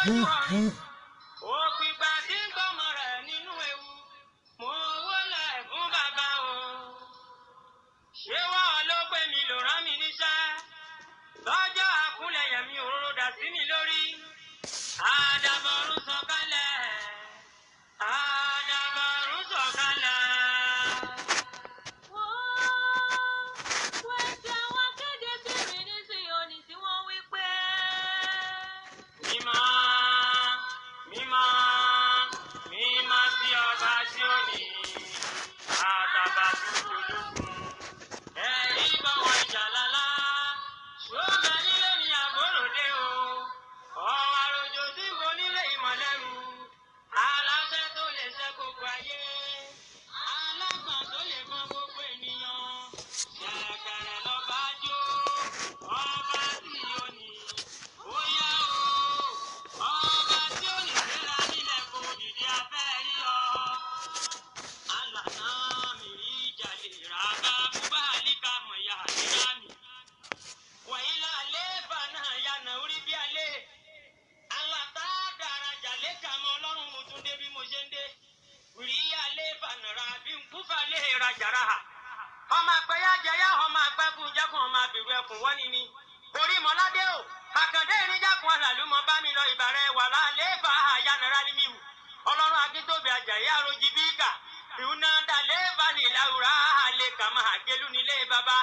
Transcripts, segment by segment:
lójú ọ̀run. Òpìgbà tí ń gbọ́mọ rẹ̀ nínú ewu. Mo wólẹ̀ fún bàbá o. Ṣé wọ́n ló pè mí ló rán mi níṣẹ́? Lọ́jọ́ àkúnlẹ̀yẹ̀ mi òróró dà sí mi lórí. Àdàbọ̀rún sọ̀kalẹ̀. Àdàbọ̀rún sọ̀kalẹ̀. Wọ́n ti àwọn akéde tí rìn ní Síónì tí wọ́n wí pé. Mímọ́, mímọ́, mímọ́ sí ọba Síónì, Àtàbàtúbú olókun. Ẹ̀rí bá wọn jà lálá, ṣóńbẹ nílé ní àbóròdé o. Ọ̀wà àròjò tí mo nílé ìmọ̀lẹ́rù, aláṣẹ tó lè ṣẹ́ gbogbo ayé, alágbọ̀n tó lè mọ gbogbo ènìyàn. Ṣẹ̀kẹ̀rẹ̀ lọ́ba jó, ọba Síónì. Óyá o, ọba tí ó ní gbéra nílẹ̀ kò dìde afẹ́ rí ọ. Alànà mi rí ìjàlè ràbá búbá àlíkà mọ̀yà àdéhà mi. Wàyí lálẹ́ bàná yànnà orí bí alẹ́. Alàtà dàrájà lẹ́kà mọ́ ọlọ́run mo tún dé bí mo ṣe ń dé. Rí alẹ́ bàná ra bí nkúfà lè rajà ra. Ọmọ àgbẹ̀yà jẹyà ọmọ àgbẹ̀kùn jẹ́kùn ọmọ àbẹ̀rù ẹkùn wọ́n ni ni. Orí mọ́ládé o, àkàndé ìrìnjàkùn alàlùmọ́ bá mi lọ ìbàrẹ̀ wà lálẹ́ bá àyànnàrà ní mi wù. Ọlọ́run akíntóbi àjàyí àròjì bíkà. Ìhùnà dalẹ́ balẹ̀ làwùrà àlẹ́ kàmá àgélú nílé bàbá.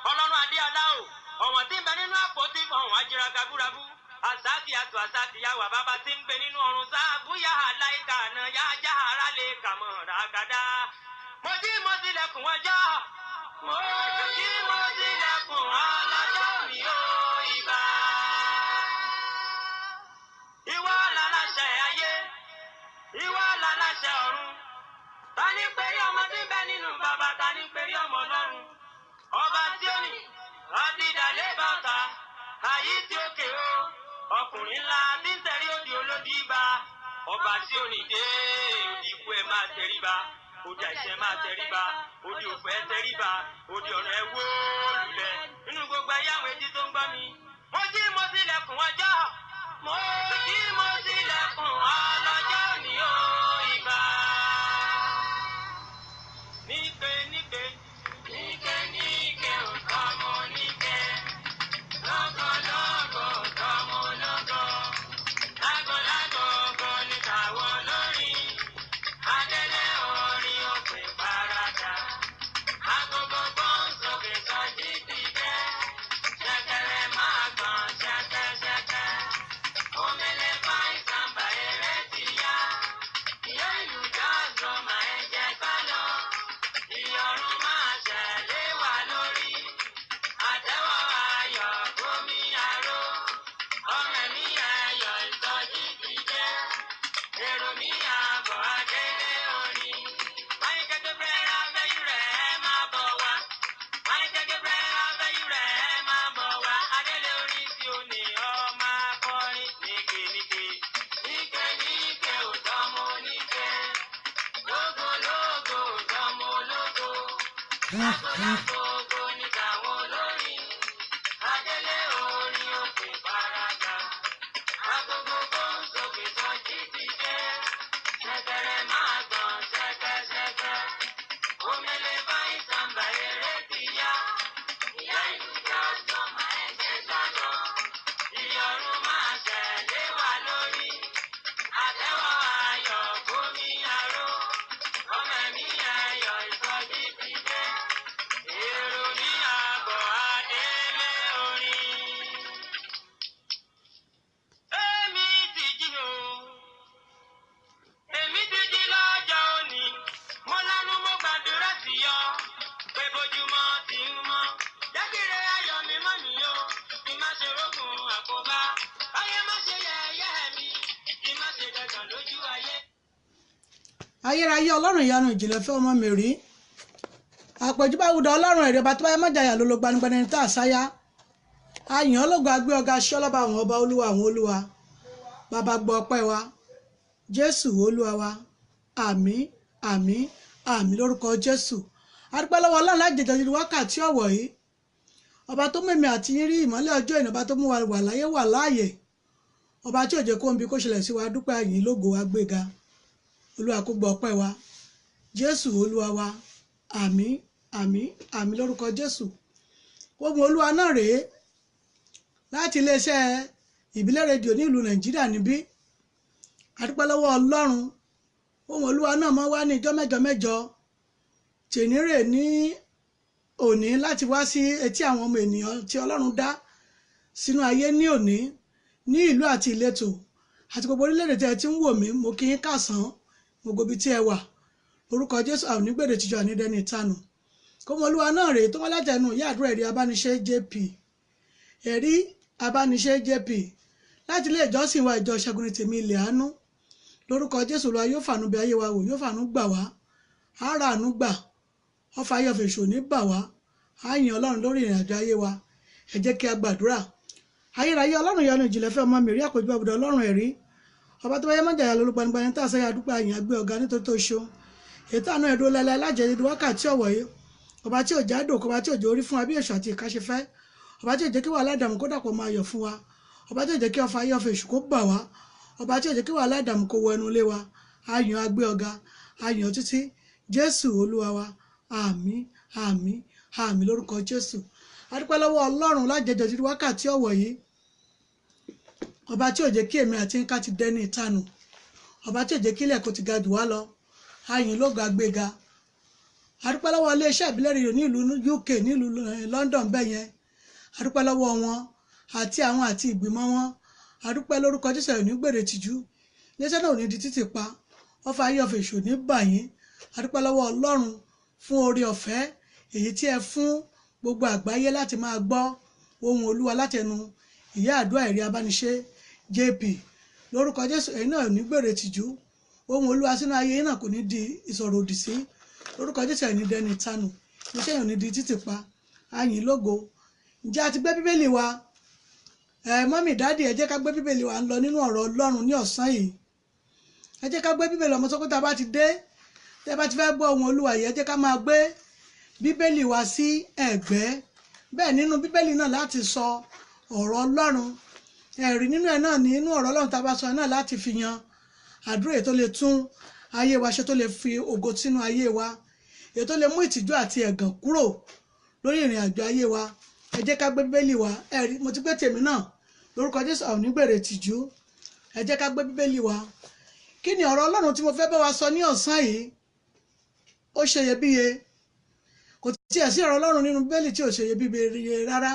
Ọlọ́run adéọlá o, ọ̀wọ̀n tí ń bẹ nínú àpótí ọ̀hún ajira gabúrabú. Àsáàtì àtò àsáàtì yà wà bàbá tí ń bẹ nínú ọ̀run sáàbù yà á láìka àná yà á já ara lè kàmọ́ ràgàdá. Mo jí mo tilẹ̀kùn ọjọ́. Mo jí mo tilẹ̀kùn alájọ́ mi ò ìbá. Ìwọ láláṣẹ ayé, ìwọ láláṣẹ ọ̀run. Ta ní perí ọmọ tí ń bẹ nínú bàbá, ta ní perí ọmọ ọlọ́run. Ọba tí ó ní, àdìdàlẹ́ bàtà, àyí tí ó kè ó. Ọkùnrin ńlá tí ń tẹ̀rí òdì olódì bá. Ọba tí ó ní dé, òdì ikú ẹ máa tẹríba, òdì àìsàn ẹ máa tẹríba, òdì òfò ẹ tẹríba, òdì ọ̀rọ̀ ẹ wó lulẹ̀. Nínú gbogbo ayé àwọn etí tó ń gbọ́ mi. Mo jí mo tilẹ̀kùn ọjọ́. Mo jí mo tilẹ̀kùn ọlọ́jọ́ ní o ìgbà. Níke níke, níke níke ò tọ́ mo níke. Lọ́gọ́ lọ́gọ́ ò tọ́ mo lọ́gọ́. Lágọ̀ lágọ̀ ògo ni tàwọn olórin. Adélé orin òpè parada. Agogo gbọ́n sókè sọ́jí ti jẹ́. Ṣẹ̀kẹ̀rẹ̀ máa gbọ̀n ṣẹ́kẹ́ṣẹkẹ̀. Omele fáin sàmbà eré ti yá. Ìyá ìlú jazz ọmọ ẹ jẹ́ ká lọ. Ìyọ̀run máa ṣẹ̀lé wa lórí. Àtẹ́wọ́ ayọ̀ gómi aró. Ọmọ mi ayọ̀ ìtọ́jú ti jẹ́. Èrò mi àbọ̀ adélé orin. Máyíkẹ́ Gabriel abẹ́yú rẹ̀ ẹ máa bọ̀ wá. Máyíkẹ́ Gabriel abẹ́yú rẹ̀ ẹ máa bọ̀ wá. Adélé orin tí ó ní ọmọ akọrin. Níke níke. Níke níke ò tọ́mọ níke. Lógo lógo ò tọ́mọ lógo. Lágbo lágbo ògo ní tàwọn olórin. Adélé orin òkè parada. Agogo gbóhùn sókè sọ́jí ti dé. Ṣẹ̀kẹ̀rẹ̀ máa gbọ̀n ṣẹ́kẹ́ṣẹkẹ̀. Omele báyìí sàmbà eré ti yá. Ìyá ìlú jazz ọmọ ẹ̀jẹ̀ sá lọ. Ìyọ̀run máa ṣẹ̀lé wa lórí. Àtẹ́wọ́ ayọ̀ gómi aró. Ọmọ mi ayọ̀ ìsọjí ti dé. Èrò ní àbọ̀ adélé orin. Èmi ti jí o. Èmi ti jí lọ́jọ́ òní. Mo lánú mo gbàdúrà sí ọ. Pé bójúmọ́ ti ń mọ́. Jẹ́kìrẹ́ ayọ̀ mi mọ́ mi o. Kí má ṣe rógun àkóbá. Ayé má ṣe yẹ̀yẹ́ mi. Kí má ṣe dẹ̀gàn lójú ayé. Ayérayé ọlọ́run ìyanu ìjìnlẹ̀ fẹ́ ọmọ mi rí àpèjúbáwùdà ọlọ́run ẹ̀rẹ́ ọba tó bá yẹ mọ́jàyà ló ló gbanigbani ní tá a sáyá àyàn ológo agbé ọ̀gá ṣọlọ́ba àwọn ọba olúwa àwọn olúwa. Bàbá gbọ́ ọpẹ́ wa, Jésù olúwa wa. Àmín, àmín, àmín lórúkọ Jésù. Adúpẹ́ lọ́wọ́ ọlọ́run láti jẹjọ nínú wákàtí ọ̀wọ̀ yìí, ọba tó mú èmi àti yín rí ìmọ́lẹ̀ ọjọ́ ìnà, ọba tó mú wa wà láyé wà láàyè, Ọba tí ò jẹ́ kó ń bi kó ṣẹlẹ̀ sí wa, dúpẹ́, àyìn lógo, agbéga. Olúwa kó gbọ́ ọpẹ́ wa. Jésù Olúwa wa. Àmín, àmín, àmín lórúkọ Jésù. Ohùn Olúwa náà rèé láti iléeṣẹ́ Ìbílẹ̀ Rédíò ní ìlú Nàìjíríà níbí. A dúpẹ́ lọ́wọ́ Ọlọ́run. Ohùn Olúwa náà máa wá ní ìjọ mẹ́jọ mẹ́jọ. Tèní rè ní òní láti wá sí etí àwọn ọmọ ènìyàn tí Ọlọ́run dá sínú ayé ní òní, ní ìlú àti ìletò àti gbogbo orílẹ̀-èdè tí ẹ ti ń wò mí. Mo kí yín káàsán gbogbo ibi tí ẹ wà. Orúkọ Jésù, àwọn onígbèrè tìjọ ànídẹ́ni ìtanù. Kọ́mọ Olúwa náà rèé tó wá látẹnu ìyá àdúrà Ẹ̀rí Abániṣe JP, Ẹ̀rí Abániṣe JP, láti ilé ìjọsìn wa, ìjọ Ṣẹ́gun ní Tèmi Ilẹ̀ Àánú. Lórúkọ Jésù, Olúwa yóò fàánú bí ayé wa wò, yóò fàánú gbà wá, á ra àánú gbà, ọfà ayé ọ̀fẹ́ ìṣòní bà wá, á yìn Ọlọ́run lórí ìrìn àjò ayé wa. Ẹ jẹ́ kí a gbàdúrà. Ayérayé Ọlọ́run yanu ìjìnlẹ̀ fẹ́ ọmọ mi rí àpèjú àbùdá Ọlọ́run ẹ̀rí ọba tó bá yẹ mọ́jà lólùgbanigbani tá a sẹ́yà, dúpẹ́, àyìn, àgbẹ̀ ọ̀gá nítorí tó ṣeun ètò àánú ẹ̀dùn lẹ́lẹ́ lájẹ́ di wákàtí ọ̀wọ̀ yìí. Ọba tí ò já dòkó, ọba tí ò jẹ́ orí fún wa bí èṣù àti ìka ṣe fẹ́, ọba tí ò jẹ́ kí wàhálà ìdààmú kó dàpọ̀ máa yọ̀ fún wa, ọba tí ò jẹ́ kí ọfà ayé ọfà èṣù kó bà wá, ọba tí ò jẹ́ kí wàhálà ìdààmú kó wọ ẹnu ilé wa, ayàn, agbé ọ̀gá, ayàn títí. Jésù Olúwa wa. Àmín, àmín, àmín lórúkọ Jésù. A dúpẹ́ lọ́wọ́ Ọlọ́run lájẹjọ títí wákàtí ọ̀wọ̀ yìí, ọba tí ò jẹ́ kí èmi àti nǹkan ti dẹni ìtanù, ọba tí ò jẹ́ kí ilẹ̀ kò ti ga jù wá lọ, ayìn lógo, agbéga. A dúpẹ́ lọ́wọ́ iléeṣẹ́ Ìbílẹ̀ Rédíò ní ìlú UK, nílùú London bẹ́ẹ̀ yẹn. A dúpẹ́ lọ́wọ́ wọn àti àwọn àti ìgbìmọ̀ wọn. A dúpẹ́ lórúkọ Jésù. Ẹ̀ ní gbèrè tìjú, iléeṣẹ́ náà ò ní di títì pa, ọfà ayé ọ̀fẹ́ èṣù ní bà yín. A dúpẹ́ lọ́wọ́ Ọlọ́run fún oore ọ̀fẹ́ èyí tí ẹ fún gbogbo àgbáyé láti máa gbọ́ ohùn Olúwa látẹnu ìyá àdúrà Ẹ̀rí Abániṣe JP. Lórúkọ Jésù, ẹ̀yin náà ò ní gbèrè tìjú. Ohùn Olúwa sínú ayé yín náà kò ní di ìsọ̀rọ̀ òdì sí. Lórúkọ Jésù, ẹ̀yin ní dẹni ìtanù, iṣẹ́ yìí ò ní di títì pa. Ayìn lógo. Ǹjẹ́ a ti gbé Bíbélì wa? Ẹ mummy, daddy, ẹ jẹ́ ká gbé Bíbélì wa. Ń lọ nínú ọ̀rọ̀ Ọlọ́run ní ọ̀sán yìí. Ẹ jẹ́ ká gbé Bíbélì. Ọmọ sọ́kúta bá ti dé, tẹ́ bá ti fẹ́ gbọ́ ohùn Olúwa yìí, ẹ jẹ́ ká máa gbé Bíbélì wa sí ẹ̀gbẹ́. Bẹ́ẹ̀ nínú Bíbélì náà láti sọ ọ̀rọ̀ Ọlọ́run, ẹ̀rí nínú ẹ̀ náà ní inú ọ̀rọ̀ Ọlọ́run tá a bá sọ náà láti fi yan àdúrà èyí tó lè tún ayé wa ṣe, tó lè fi ògo sínú ayé wa, èyí tó lè mú ìtìjú àti ẹ̀gàn kúrò lórí ìrìn àjò ayé wa. Ẹ jẹ́ ká gbé Bíbélì wa. Ẹ̀rí mo ti gbé tèmi náà. Lórúkọ Jésù, àwọn onígbèrè tìjú. Ẹ jẹ́ ká gbé Bíbélì wa. Kí ni ọ̀rọ̀ Ọlọ́run tí mo fẹ́ bá wa sọ ní ọ̀sán yìí? Ó ṣe iyebíye. Kò tiẹ̀ sí ọ̀rọ̀ Ọlọ́run nínú Bíbélì tí ò ṣe iyebíye rárá.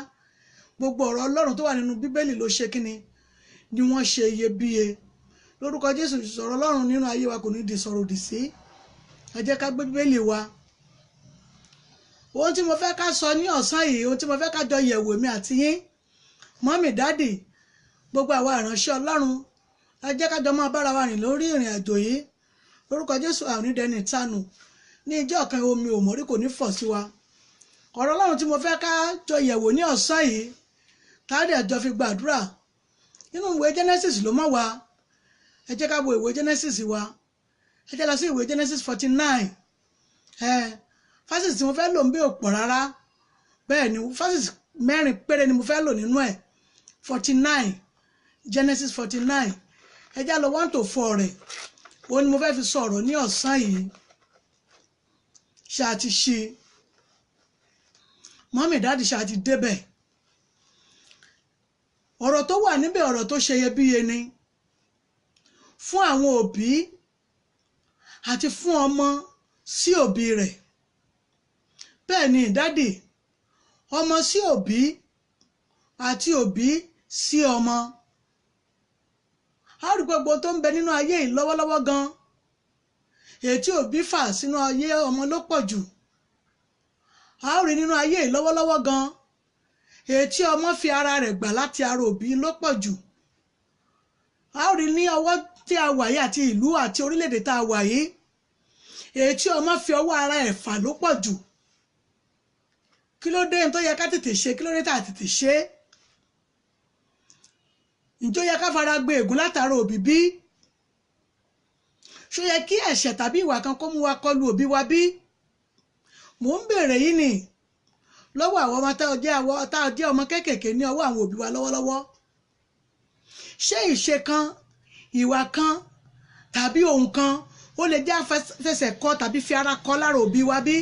Gbogbo ọ̀rọ̀ Ọlọ́run tó wà nínú Bíbélì ló ṣe kíni ni wọ́n ṣe iyebíye. Lórúkọ Jésù, sọ̀rọ̀ Ọlọ́run nínú ayé wa kò ní di sọ̀rọ̀ òdì sí. Ẹ jẹ́ ká gbé Bíbélì wa. Ohun tí mo fẹ́ ká sọ ní ọ̀sán yìí, ohun tí mo fẹ́ ká jọ yẹ̀wò, èmi àti yín, mummy, daddy, gbogbo àwa ìránṣẹ́ Ọlọ́run, ẹ jẹ́ ká jọ máa bára wa rìn lórí ìrìn àjò yìí. Lórúkọ Jésù, àwọn onídẹni ìtanù ní ìjọ kan omi òmòrí kò ní fọ̀ sí wa. Ọ̀rọ̀ Ọlọ́run tí mo fẹ́ ká jọ yẹ̀wò ní ọ̀sán yìí, táàdì àjọ fi gbàdúrà, nínú ìwé Genesis ló mọ̀ wá. Ẹ jẹ́ ká wo ìwé Genesis wa. Ẹ jẹ́ lọ sí ìwé Genesis 49. Ẹ verses tí mo fẹ́ lò ń bí ò pọ̀ rárá. Bẹ́ẹ̀ ni, verses mẹ́rin péré ni mo fẹ́ lò nínú ẹ̀. 49, Genesis 49, ẹ jẹ́ lọ 1 to 4 rẹ̀. Òun ni mo fẹ́ fi sọ̀rọ̀ ní ọ̀sán yìí. Ṣe àti ṣe, mummy, daddy, ṣe àti débẹ̀? Ọ̀rọ̀ tó wà níbẹ̀, ọ̀rọ̀ tó ṣe iyebíye ni fún àwọn òbí àti fún ọmọ sí òbí rẹ̀. Bẹ́ẹ̀ ni, daddy, ọmọ sí òbí àti òbí sí ọmọ. A rí gbogbo tó ń bẹ nínú ayé yìí lọ́wọ́lọ́wọ́ gan, èyí tí òbí fà sínú ayé ọmọ ló pọ̀ jù. A rí nínú ayé yìí lọ́wọ́lọ́wọ́ gan, èyí tí ọmọ fi ara rẹ̀ gbà láti ara òbí ló pọ̀ jù. A rí ní ọwọ́ tí a wà yìí àti ìlú àti orílẹ̀-èdè tá a wà yìí, èyí tí ọmọ fi ọwọ́ ara ẹ̀ fà ló pọ̀ jù. Kí ló dé tó yẹ ká tètè ṣe? Kí ló dé tá a tètè ṣe? Ǹjọ́ yẹ ká fara gbé ègún látara òbí bí? Ṣó yẹ kí ẹ̀ṣẹ̀ tàbí ìwà kan kó mú wa kọlu òbí wa bí? Mò ń bèrè yìí ni lọ́wọ́ àwọn ọmọ tá a jẹ́ ọmọ kéékèèké ní ọwọ́ àwọn òbí wa lọ́wọ́lọ́wọ́. Ṣé ìṣe kan, ìwà kan tàbí ohun kan ó lè jẹ́ àfẹsẹ̀ kọ tàbí fi ara kọ lára òbí wa bí?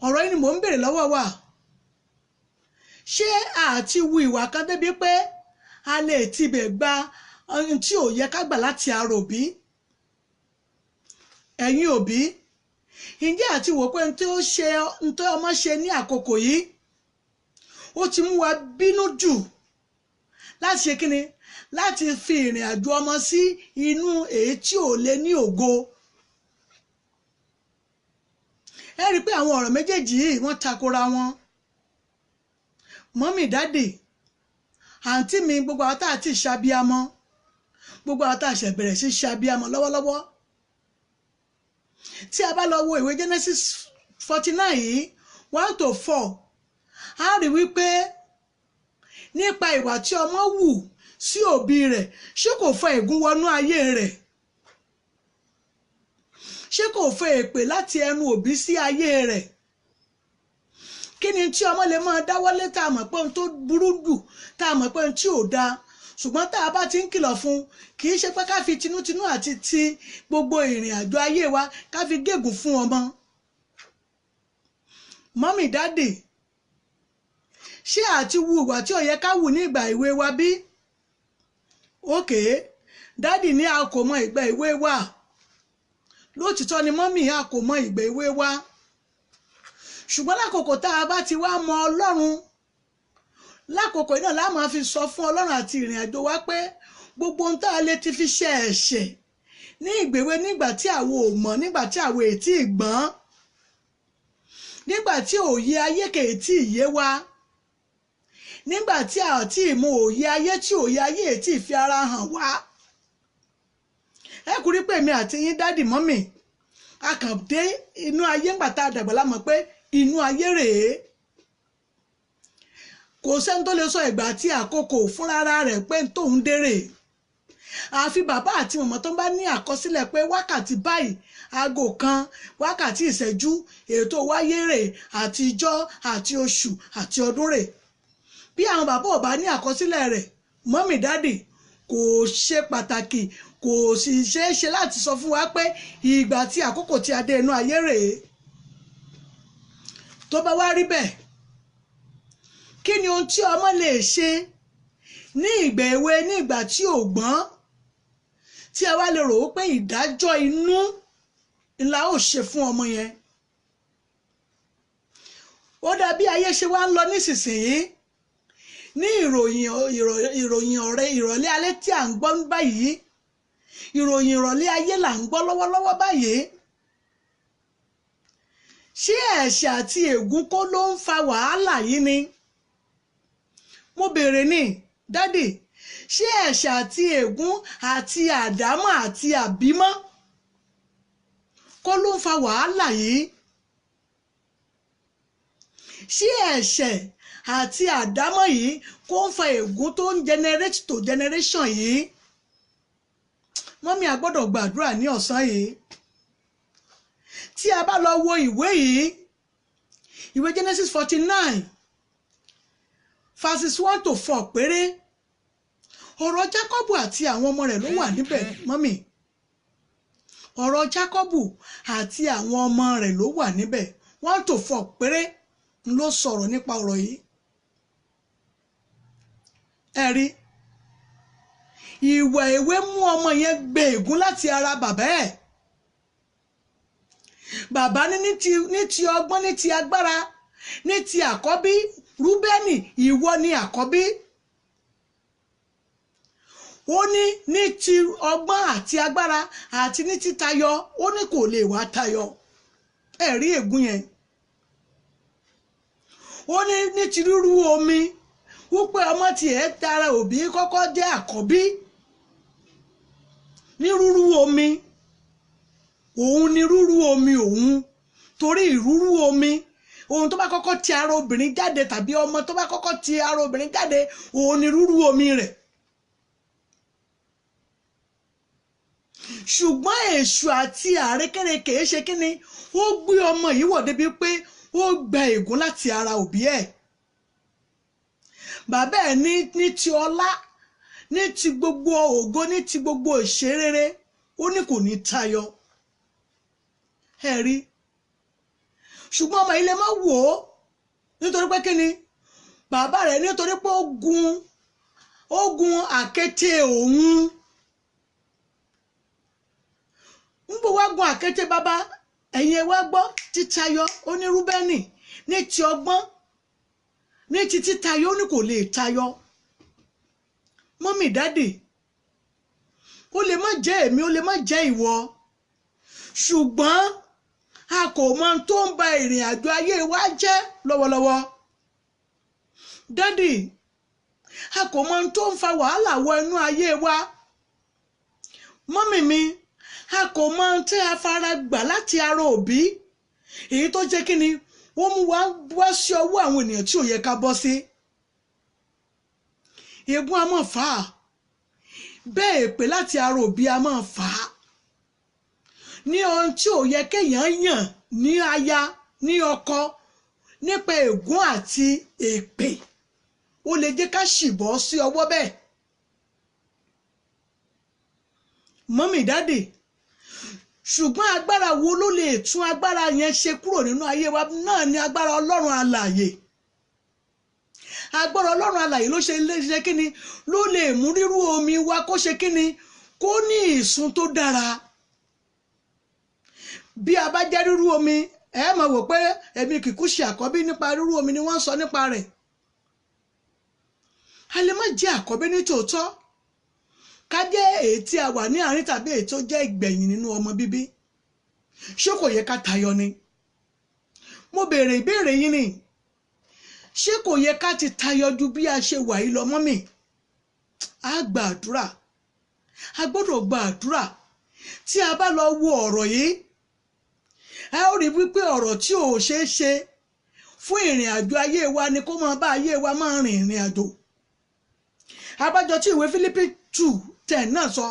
Ọ̀rọ̀ yìí ni mò ń béèrè lọ́wọ́ wa. Ṣé àti wu ìwà kan débi pé a lè tibẹ̀ gba ohun tí ò yẹ ká gbà láti ara òbí? Ẹ̀yin òbí, ǹjẹ́ àti wò pé ohun tí ó ṣe, ohun tí ọmọ ṣe ní àkókò yìí, ó ti mú wa bínú jù láti ṣe kíni, láti fi ìrìn àjò ọmọ sí inú èyí tí ò lè ní ògo? Ẹ rí i pé àwọn ọ̀rọ̀ méjèèjì yìí wọ́n takora wọn. Mọ́mì, dádì, àǹtí mi, gbogbo àwọn tá a ti ṣàbíamọ, gbogbo àwọn tá a ṣẹ̀ bẹ̀rẹ̀ sí ṣàbíamọ lọ́wọ́lọ́wọ́, tí a bá lọ wo ìwé Genesis 49 yìí 1 to 4, a rí wípé nípa ìwà tí ọmọ wù sí òbí rẹ̀, ṣé kò fa ègún wọnú ayé rẹ̀? Ṣé kò fa èpè láti ẹnu òbí sí ayé rẹ̀? Kí ni tí ọmọ lè máa dáwọ́lé tá a mọ̀ pé ohun tó burú jù, tá a mọ̀ pé ohun tí ò dáa, ṣùgbọ́n tá a bá ti ń kìlọ̀ fún un, kì í ṣe pé ká fi tinútinú àti ti gbogbo ìrìn àjò ayé wa ká fi gégùn fún ọmọ. Mọ́mì, dádì, ṣé àti wu ìwà tí ò yẹ ká wù ní ìgbà ìwé wa bí? Òkè, dádì ní a kò mọ ìgbà ìwé wa. Lóòtítọ́ ni mọ́mì, a kò mọ ìgbà ìwé wa. Ṣùgbọ́n lákòókò tá a bá ti wá mọ Ọlọ́run, lákòókò náà la máa fi sọ fún Ọlọ́run àti ìrìn àjò wa pé gbogbo ohun tá a lè ti fi ṣe ẹ̀ṣẹ̀ ní ìgbèwé nígbà tí àwa ò mọ̀, nígbà tí àwa ò tí ì gbọ́n, nígbà tí òye ayé kè tí ì yé wa, nígbà tí a ò tí ì mọ òye ayé, tí òye ayé è tí ì fi ara hàn wá. Ẹ kú rí pé èmi àti yín, dádì, mọ́mì, a kàn dé inú ayé ńgbà tá a dàgbà la mọ̀ pé inú ayé rèé. Kò sẹ́ni tó lè sọ ìgbà àti àkókò fúnra rẹ̀ pé tóun dérè. Àfi bàbá àti màmá tó ń bá ní àkọsílẹ̀ pé wákàtí báyìí, aago kan, wákàtí ìṣẹ́jú, ètò wáyé rè àti ijọ́ àti oṣù àti ọdún rè. Bí àwọn bàbá ò bá ní àkọsílẹ̀ rẹ̀, mọ́mì, dádì, kò ṣe pàtàkì, kò sì ṣeé ṣe láti sọ fún wa pé ìgbà àti àkókò tí a dé inú ayé rèé. Tó bá wá rí bẹ́ẹ̀, kí ni ohun tí ọmọ lè ṣe ní ìgbà èwe, ní ìgbà tí ò gbọ́n, tí a wá lè rò ó pé ìdájọ́ inú ńlá ó ṣe fún ọmọ yẹn? Ó dàbí ayé ṣe wá ń lọ nísinsìnyí ní ìròyìn ọ̀rẹ́ ìrọ̀lẹ́ alẹ́ tí à ń gbọ́ báyìí, ìròyìn ìrọ̀lẹ́ ayé là ń gbọ́ lọ́wọ́lọ́wọ́ báyìí. Ṣé ẹ̀ṣẹ̀ àti ègún kọ́ ló ń fa wàhálà yìí ni? Mo béèrè ní, dádì, ṣé ẹ̀ṣẹ̀ àti ègún àti àdámọ̀ àti àbímọ́ kọ́ ló ń fa wàhálà yìí? Ṣé ẹ̀ṣẹ̀ àti àdámọ̀ yìí kó ń fa ègún tó ń generate to generation yìí? Mọ́mí, a gbọ́dọ̀ gbàdúrà ní ọ̀sán yìí. Tí a bá lọ wo ìwé yìí, ìwé Genesis 49 verses 1 to 4 péré, ọ̀rọ̀ Jákọ́bù àti àwọn ọmọ rẹ̀ ló wà níbẹ̀. Mọ́mì, ọ̀rọ̀ Jákọ́bù àti àwọn ọmọ rẹ̀ ló wà níbẹ̀. 1 to 4 péré ló sọ̀rọ̀ nípa ọ̀rọ̀ yìí. Ẹ rí ìwà èwe mú ọmọ yẹn gbé ègún láti ara bàbá ẹ̀. Bàbá ní ní ti ọgbọ́n, ní ti agbára, ní ti àkọ́bí, Rúbẹ́nì, ìwọ ni àkọ́bí. Ó ní ní ti ọgbọ́n àti agbára àti ní títayọ, ó ní kò lè wá tayọ. Ẹ rí ègún yẹn. Ó ní ní ti rúrú omi, wípé ọmọ tiẹ̀ tara òbí kọ́kọ́ jẹ́ àkọ́bí ní rúrú omi, òun ni rúrú omi òun, torí ìrúrú omi, ohun tó bá kọ́kọ́ ti ara obìnrin jáde tàbí ọmọ tó bá kọ́kọ́ ti ara obìnrin jáde, òun ni rúrú omi rẹ̀. Ṣùgbọ́n èṣù àti àrékérekè ṣe kí ni? Ó gbé ọmọ yìí wọ̀ débi pé ó gba ègún láti ara òbí ẹ̀. Bàbá ẹ̀ ní ti ọlá, ní ti gbogbo ògo, ní ti gbogbo ìṣerere, ó ní kò ní tayọ. Ẹ rí, ṣùgbọ́n ọmọ ilé máa wò ó nítorí pé kí ni bàbá rẹ̀, nítorí pé ó gun àkété òun. Ń bò wá gun àkété bàbá. Ẹ̀yin ẹ wá gbọ́ títayọ. Ó ní Rúbẹ́nì ní ti ọgbọ́n, ní ti títayọ, ó ní kò lè tayọ. Mọ́mì, dádì, ó lè má jẹ́ èmi, ó lè má jẹ́ ìwọ, ṣùgbọ́n a kò mọ ohun tó ń ba ìrìn àjò ayé wa jẹ́ lọ́wọ́lọ́wọ́. Dádì, a kò mọ ohun tó ń fa wàhálà wọ inú ayé wa. Mọ́mì mi, a kò mọ ohun tí a fara gbà láti ara òbí, èyí tó jẹ́ kí ni ó mú wa wá sí ọwọ́ àwọn ènìyàn tí ò yẹ ká bọ́ sí. Ègún a máa fà á bẹ́ẹ̀, èpè láti ara òbí a máa fà á, ní ohun tí ò yẹ kéèyàn yàn ní aya, ní ọkọ, nípa ègún àti èpè, ó lè jẹ́ ká ṣìbọ́ sí ọwọ́ bẹ́ẹ̀. Mọ́mì, dádì, ṣùgbọ́n agbára wo ló lè tún agbára yẹn ṣe kúrò nínú ayé wa? Náà ni agbára Ọlọ́run alààyè. Agbára Ọlọ́run alààyè ló ṣe lè ṣe kíni, ló lè mú rírú omi wa kó ṣe kíni, kó ní ìsun tó dára. Bí a bá jẹ́ rírú omi, ẹ máa wò pé èmi kìkú ṣe àkọ́bí. Nípa rírú omi ni wọ́n ń sọ nípa rẹ̀. A lè má jẹ́ àkọ́bí ní tòótọ́, ká jẹ́ èyí tí a wà ní àárín tàbí èyí tó jẹ́ ìgbẹ̀yìn nínú ọmọ bíbí. Ṣé kò yẹ ká tayọ ni? Mo béèrè ìbéèrè yín ni, ṣé kò yẹ ká ti tayọ ju bí a ṣe wà yìí lọ? Mọ́mì, a gba àdúrà, a gbọ́dọ̀ gba àdúrà. Tí a bá lọ wo ọ̀rọ̀ yìí, ẹ ó rí wípé ọ̀rọ̀ tí ò ṣeé ṣe fún ìrìn àjò ayé wa ni kó máa bá ayé wa máa rìn ìrìn àjò. Abájọ tí ìwé Fílípì 2:10 náà sọ,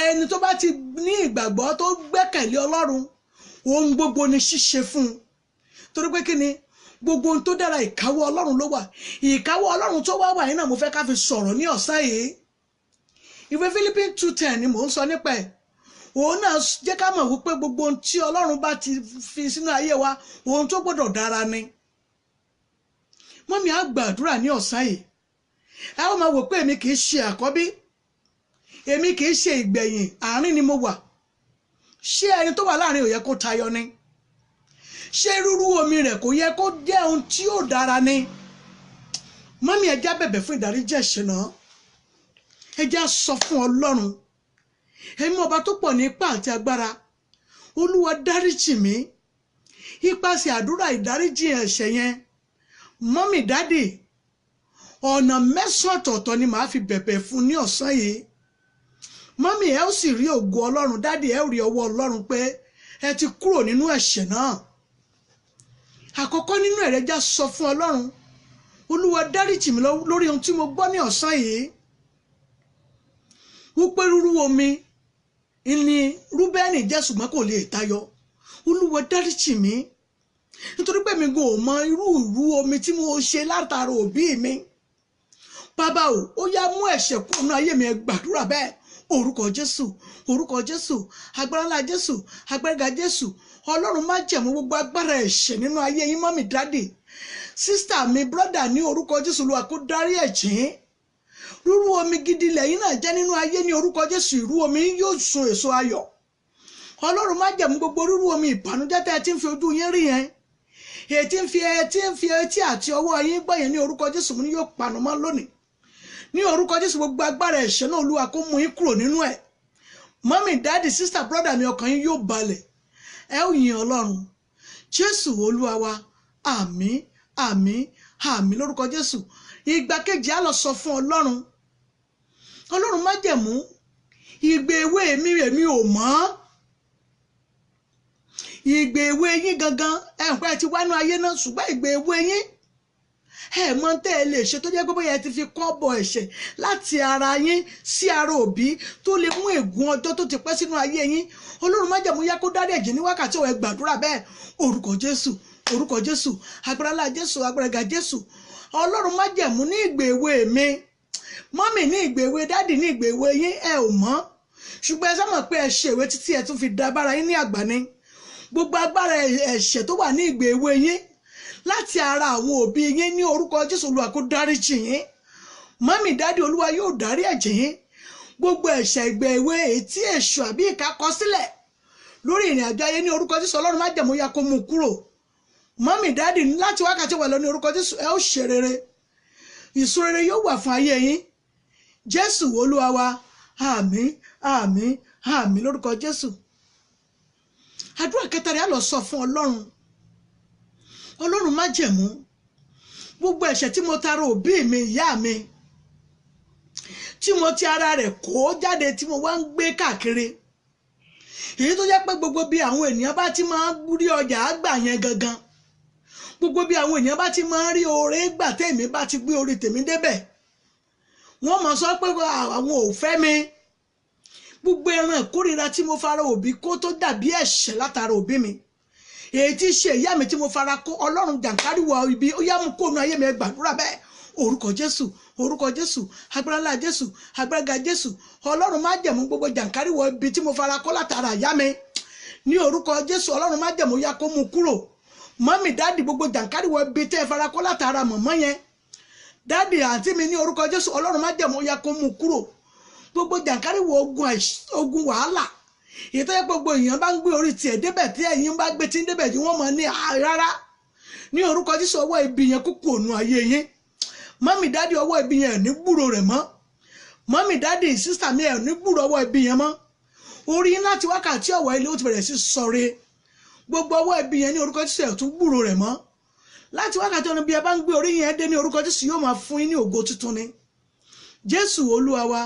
ẹni tó bá ti ní ìgbàgbọ́, tó gbẹ́kẹ̀lé Ọlọ́run, ohun gbogbo ni ṣíṣe fún un. Torí pé kí ni? Gbogbo ohun tó dára, ìkáwọ́ Ọlọ́run ló wà. Ìkáwọ́ Ọlọ́run tó wá wà yín náà, mo fẹ́ ká fi sọ̀rọ̀ ní ọ̀sán yìí. Ìwé Fílípì 2:10 ni mò ń sọ nípa ẹ̀. Òun náà jẹ́ ká mọ̀ wípé gbogbo ohun tí Ọlọ́run bá ti fi sínú ayé wa, ohun tó gbọ́dọ̀ dára ni. Mọ́mí, á gbàdúrà ní ọ̀sán yìí. Ẹ ó máa wò pé èmi kì í ṣe àkọ́bí, èmi kì í ṣe ìgbẹ̀yìn, àárín ni mo wà. Ṣé ẹni tó wà láàrin ò yẹ kó tayọ ni? Ṣé rúrú omi rẹ̀ kò yẹ kó jẹ́ ohun tí yóò dára ni? Mọ́mí, ẹ já bẹ̀bẹ̀ fún ìdáríjì ẹ̀ṣẹ̀ náà. Ẹ já sọ fún Ọlọ́run, ẹ̀mí ọba tó pọ̀ ní ipá àti agbára, Olúwa, dáríjì mí. Ipasẹ̀ àdúrà ìdáríjì ẹ̀ṣẹ̀ yẹn, mọ́mì, dádì, ọ̀nà 9 ọ̀tọ̀ọ̀tọ̀ ni màá fi bẹ̀bẹ̀ fún ní ọ̀sán yìí. Mọ́mì, ẹ ó sì rí ògo Ọlọ́run. Dádì, ẹ ó rí ọwọ́ Ọlọ́run pé ẹ ti kúrò nínú ẹ̀ṣẹ̀ náà. Àkọ́kọ́ nínú ẹ̀rẹ́já, sọ fún Ọlọ́run, Olúwa, dáríjì mí lórí ohun tí mo gbọ́ ní ọ̀sán yìí, wípé rúrú omi ni Rúbẹ́nì jẹ́, ṣùgbọ́n kò lè tayọ. Olúwa, dáríjì mí, nítorí pé mi kò mọ irú ìrú omi tí mo ṣe látara òbí mi. Bàbá o, ó yá, mú ẹ̀ṣẹ̀ kúrò nínú ayé mi. Ẹ gbàdúrà bẹ́ẹ̀. Orúkọ Jésù, orúkọ Jésù, agbára ńlá Jésù, agbára ga Jésù, Ọlọ́run májẹ̀mú, gbogbo agbára ẹ̀ṣẹ̀ nínú ayé yín, mọ́mì, dádì, sister mi, brother, ní orúkọ Jésù, Olúwa kó dárí ẹ̀jìn. Rúrú omi gidi lẹ́yìn náà jẹ́ nínú ayé. Ní orúkọ Jésù, ìrú omi yóò sun èso ayọ̀. Ọlọ́run májẹ̀mú, gbogbo rúrú omi ìbànújẹ́ tẹ́ ẹ ti ń fi ojú yín rí yẹn, èyí tí ń fi ẹ tí ń fi etí àti ọwọ́ yín gbọ́ yẹn, ní orúkọ Jésù, ní yóò panu mọ́ lónìí. Ní orúkọ Jésù, gbogbo agbára ẹ̀ṣẹ̀ náà, Olúwa kó mú yín kúrò nínú ẹ̀. Mọ́mì, dáàdì, sister, brother mi, ọkàn yín yóò balẹ̀, ẹ ó yin Ọlọ́run. Jésù Olúwa wa, àmín, àmín, àmín lórúkọ Jésù. Ìgbà kejì, á lọ sọ fún Ọlọ́run, Ọlọ́run májẹ̀mú, ìgbé ewé mi, èmi ò mọ̀. Ìgbé ewé yín gangan, ẹ̀ ń pẹ́ ti wánú ayé náà, ṣùgbọ́n ìgbé ewé yín, ẹ mọ tẹ́ ẹ lè ṣe tó jẹ́ pé bóyá ẹ ti fi kọ́ bọ ẹ̀ṣẹ̀ láti ara yín sí ara òbí, tó lè mú ègún ọjọ́ tó ti pẹ́ sínú ayé yín. Ọlọ́run májẹ̀mú, yá kó dárí ẹ̀jẹ̀ ní wákàtí ọ̀wẹ́. Gbàdúrà bẹ́ẹ̀. Orúkọ Jésù, Orúkọ Jésù, agbára ńlá Jésù, agbára ga Jésù. Ọlọ́run májẹ̀mú ní ìgbèwe mi, mọ́mì ní ìgbèwe, dádì ní ìgbèwe yín, ẹ ò mọ̀, ṣùgbọ́n ẹ sámọ̀ pé ẹ ṣe ìwé títí ẹ tún fi da bára yín ní àgbà ni. Gbogbo agbára ẹ̀ṣẹ̀ tó wà ní ìgbèwe yín láti ara àwọn òbí yín ní orúkọ Jésù, Olúwa kó dáríjì yín. Mọ́mì, dádì, Olúwa yóò dárí ẹ̀jẹ̀ yín. Gbogbo ẹ̀ṣẹ̀ ìgbèwe èyí tí èṣù àbí ìka kọ sílẹ̀ lórí ìrìn àjò ayé ní orúkọ Jésù, Ọlọ́run májẹ̀mú ya kó mú kúrò. Mọ́mì, dádì, láti wákàtí wà lọ ní orúkọ Jésù, ẹ ó ṣe rere, ìsun rere yóò wà fún ayé yín. Jésù Olúwa wa, àmín, àmín, àmín lórúkọ Jésù. Àdúrà kẹta rẹ̀ á lọ sọ fún Ọlọ́run. Ọlọ́run májẹ̀mú, gbogbo ẹ̀ṣẹ̀ tí mo tara òbí mi, ìyá mi, tí mo ti ara rẹ̀ kó jáde, tí mo wá ń gbé káàkiri, èyí tó jẹ́ pé gbogbo bí àwọn ènìyàn bá ti máa ń rí ọjà àgbà yẹn gangan, gbogbo bí àwọn ènìyàn bá ti máa ń rí oore gbà, tèmi bá ti gbé orí tèmi débẹ̀, wọ́n máa sọ pé àwọn ò fẹ́ mi. Gbogbo ẹran ìkórira tí mo fara òbí kó tó dàbí ẹ̀ṣẹ̀ látara òbí mi, èyí tí í ṣe ìyá mi tí mo fara kó, Ọlọ́run jàǹkáríwọ̀ ibi ó yá mú kóònù ayé mi, ẹ gbàdúrà bẹ́ẹ̀. Orúkọ Jésù, orúkọ Jésù, agbára ńlá Jésù, agbára ga Jésù. Ọlọ́run májẹ̀mú, gbogbo jàǹkáríwọ̀ ibi tí mo fara kó látara ìyá mi ní orúkọ Jésù, Ọlọ́run májẹ̀mú ya kó mú kúrò. Mọ́mì, dádì, gbogbo jàǹkáríwọ̀ ibi tẹ́ ẹ fara kó látara mọ̀mọ́ yẹn, dádì, àǹtí mi ní orúkọ Jésù, Ọlọ́run májẹ̀mú ya kó mú kúrò. Gbogbo jàǹkáríwọ̀ ogun wàhálà, èyí tó yẹ gbogbo èèyàn bá ń gbé orí tiẹ̀ débẹ̀, tí ẹ̀yin bá gbé tí ń débẹ̀ tí wọ́n mọ̀ ní rárá, ní orúkọ Jésù, ọwọ́ ibi yẹn kúkú ònú ayé yín. Mọ́mì, dádì, ọwọ́ ibi yẹn ẹ̀ ní gbúrò rẹ̀ mọ́. Mọ́mì, dádì, sísà mi, ẹ̀ ní gbúrò ọwọ́ ibi yẹn mọ́. Orí yín láti wákàtí ọ̀wọ́ ilé ó ti bẹ̀rẹ̀ sí sọ̀rẹ́. Gbogbo ọwọ́ ibi yẹn ní orúkọ Jésù, ẹ̀ tún gbúrò rẹ̀ mọ́. Láti wákàtí ọ̀nà bí ẹ bá ń gbé orí yẹn dé ní orúkọ Jésù, yóò máa fún yín ní ògo tuntun ni. Jésù Olúwa wa,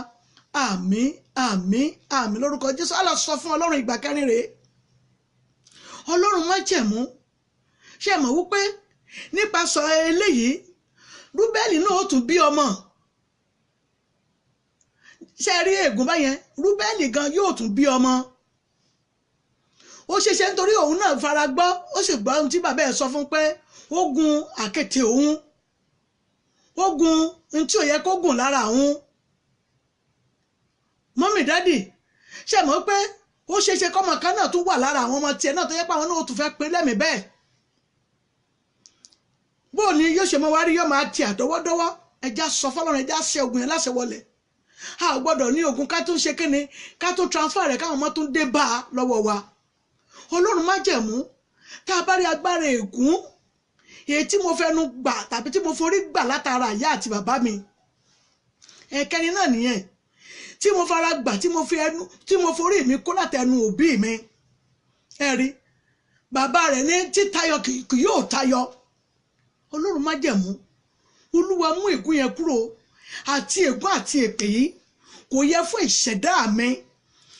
àmín, àmín, àmín lórúkọ Jésù. Á lọ sọ fún Ọlọ́run ìgbà kẹrin rèé. Ọlọ́run májẹ̀mú, ṣe mọ̀ wípé nípasẹ̀ eléyìí Rúbẹ́lì náà ó tún bí ọmọ. Ṣe rí ègún báyẹn? Rúbẹ́lì gan yóò tún bí ọmọ. Ó ṣeéṣe nítorí òun náà fara gbọ́, ó sì gbọ́ ohun tí bàbá ẹ̀ sọ fún pé ó gun àkéte òun, ó gun ohun tí ò yẹ kó gùn lára òun. Mọ́mì, dádì, ṣe mọ̀ pé ó ṣeéṣe kọ́mọ kan náà tún wà lára àwọn ọmọ tiẹ̀ náà tó yẹ pé àwọn náà ó tún fẹ́ pín lẹ́mìí bẹ́ẹ̀. Bóò ni yóò ṣe mọ wá rí, yóò máa ti àdọ́wọ́dọ́wọ́. Ẹja sọ fọlọ́run, ẹja ṣe ogun yẹn láṣẹ wọlé. A ò gbọ́dọ̀ ní ogun ká tún ṣe kíni, ká tún transfer rẹ̀ káwọn ọmọ tún dé bá a lọ́wọ́ wa. Ọlọ́run májẹ̀mú, tá a bá rí agbára ègún èyí tí mo fẹnu gbà tàbí tí mo forí gbà látara ìyá àti bàbá mi, ẹ̀kẹ́ni náà nìyẹn tí mo fara gbà, tí mo fi ẹnu, tí mo forí mi kó látẹnu òbí mi. Ẹ rí bàbá rẹ̀ ní títayọ kì yóò tayọ. Ọlọ́run májẹ̀mú, Olúwa mú ègún yẹn kúrò, àti ègún àti èpè yìí kò yẹ fún ìṣẹ̀dá mi,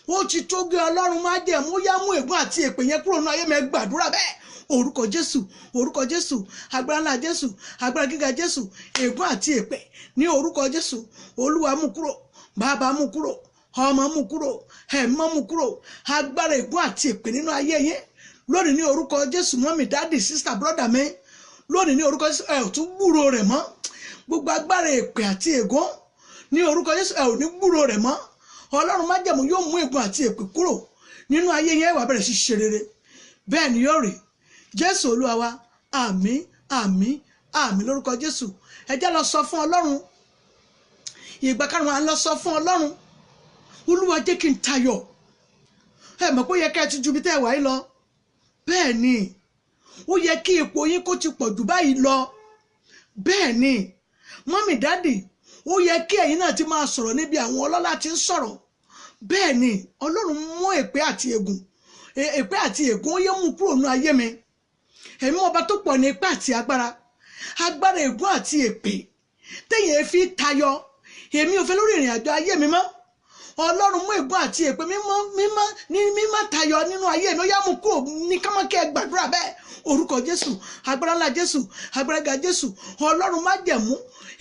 ó ti tó gé. Ọlọ́run májẹ̀mú, yá mú ègún àti èpè yẹn kúrò nínú ayé mi, ẹ gbàdúrà bẹ́ẹ̀. Orúkọ Jésù, orúkọ Jésù, agbára ńlá Jésù, agbára gíga Jésù. Ègún àti èpè ní orúkọ Jésù, Olúwa mú kúrò, bàbá mú kúrò, ọmọ mú kúrò, ẹ̀mọ́ mú kúrò. Agbára ègún àti èpè nínú ayé yẹn lónìí ní orúkọ Jésù, mọ́mì, dádì, sísà, brọ́dà mi, lónìí ní orúkọ Jésù, ẹ ò tún gbúrò rẹ̀ mọ́. Gbogbo agbára èpè àti ègún ní orúkọ Jésù, ẹ ò ní gbúrò rẹ̀ mọ́. Ọlọ́run májẹ̀mú yóò mú ègún àti èpè kúrò nínú ayé yẹn, wàá bẹ̀rẹ̀ sí ṣe rere, bẹ́ẹ̀ ni yóò rí. Jésù Olúwa wa, àmín, àmín, àmín lórúkọ Jésù. Ẹ jẹ́ lọ sọ fún Ọlọ́run ìgbà karùn-ún, à ń lọ sọ fún Ọlọ́run, Olúwa jẹ́ kí n tayọ. Ẹ mọ̀ pé ó yẹ ká ẹ ti ju ibi tẹ́ ẹ wà yìí lọ. Bẹ́ẹ̀ ni, ó yẹ kí ipò yín kó ti pọ̀ jù báyìí lọ. Bẹ́ẹ̀ ni, mọ́mì, dádì, ó yẹ kí ẹ̀yin náà ti máa sọ̀rọ̀ níbi àwọn ọlọ́lá ti ń sọ̀rọ̀. Bẹ́ẹ̀ ni, Ọlọ́run mú èpè àti ègún, èpè àti ègún, ó yẹ mú kúrò nínú ayé mi. Ẹ̀mí ọba tó pọ̀ ní ipá àti agbára, agbára ègún àti èpè téèyàn fi tayọ, èmi ò fẹ́ lórí ìrìn àjò ayé mi mọ́. Ọlọ́run mú ègún àti èpè mímọ́ mímọ́ ní mímọ́ tayọ nínú ayé mi, ó yá mú kúrò ní kámọ́kẹ́, gbàdúrà bẹ́ẹ̀. Orúkọ Jésù, agbára ńlá Jésù, agbára ga Jésù. Ọlọ́run májẹ̀mú,